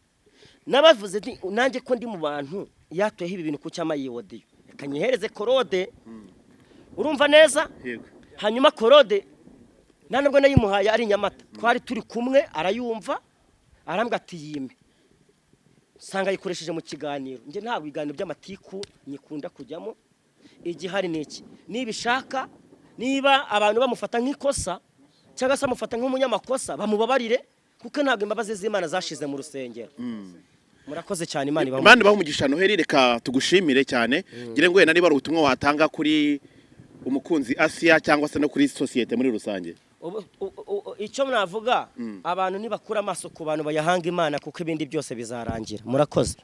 Nabavuze nti nanjye ko ndi mu bantu yatuyeho ibi bintu, ku cyama iyi audio reka nyihereze Claude. Urumva neza? Yego. Hanyuma Claude nta nubwo nayimuhaye ari i Nyamata, twari turi kumwe, arayumva, arambwira ati yime, usanga ayikoresheje mu kiganiro. Njye ntabwo ibiganiro by'amatiku nyikunda kujyamo. Igihari ni iki: Nibishaka, niba abantu bamufata nk'ikosa cyangwa se bamufata nk'umunyamakosa, bamubabarire, kuko ntabwo imbabazi z'Imana zashize mu rusengero. Murakoze cyane, Imana ibahe. Imana ibahe umugisha. Noheli, reka tugushimire cyane. Ngira ngo wenda niba ari ubutumwa watanga kuri umukunzi Asiya cyangwa se no kuri sosiyete muri rusange. Icyo navuga, abantu nibakura amaso ku bantu bayahanga Imana, kuko ibindi byose bizarangira. Murakoze.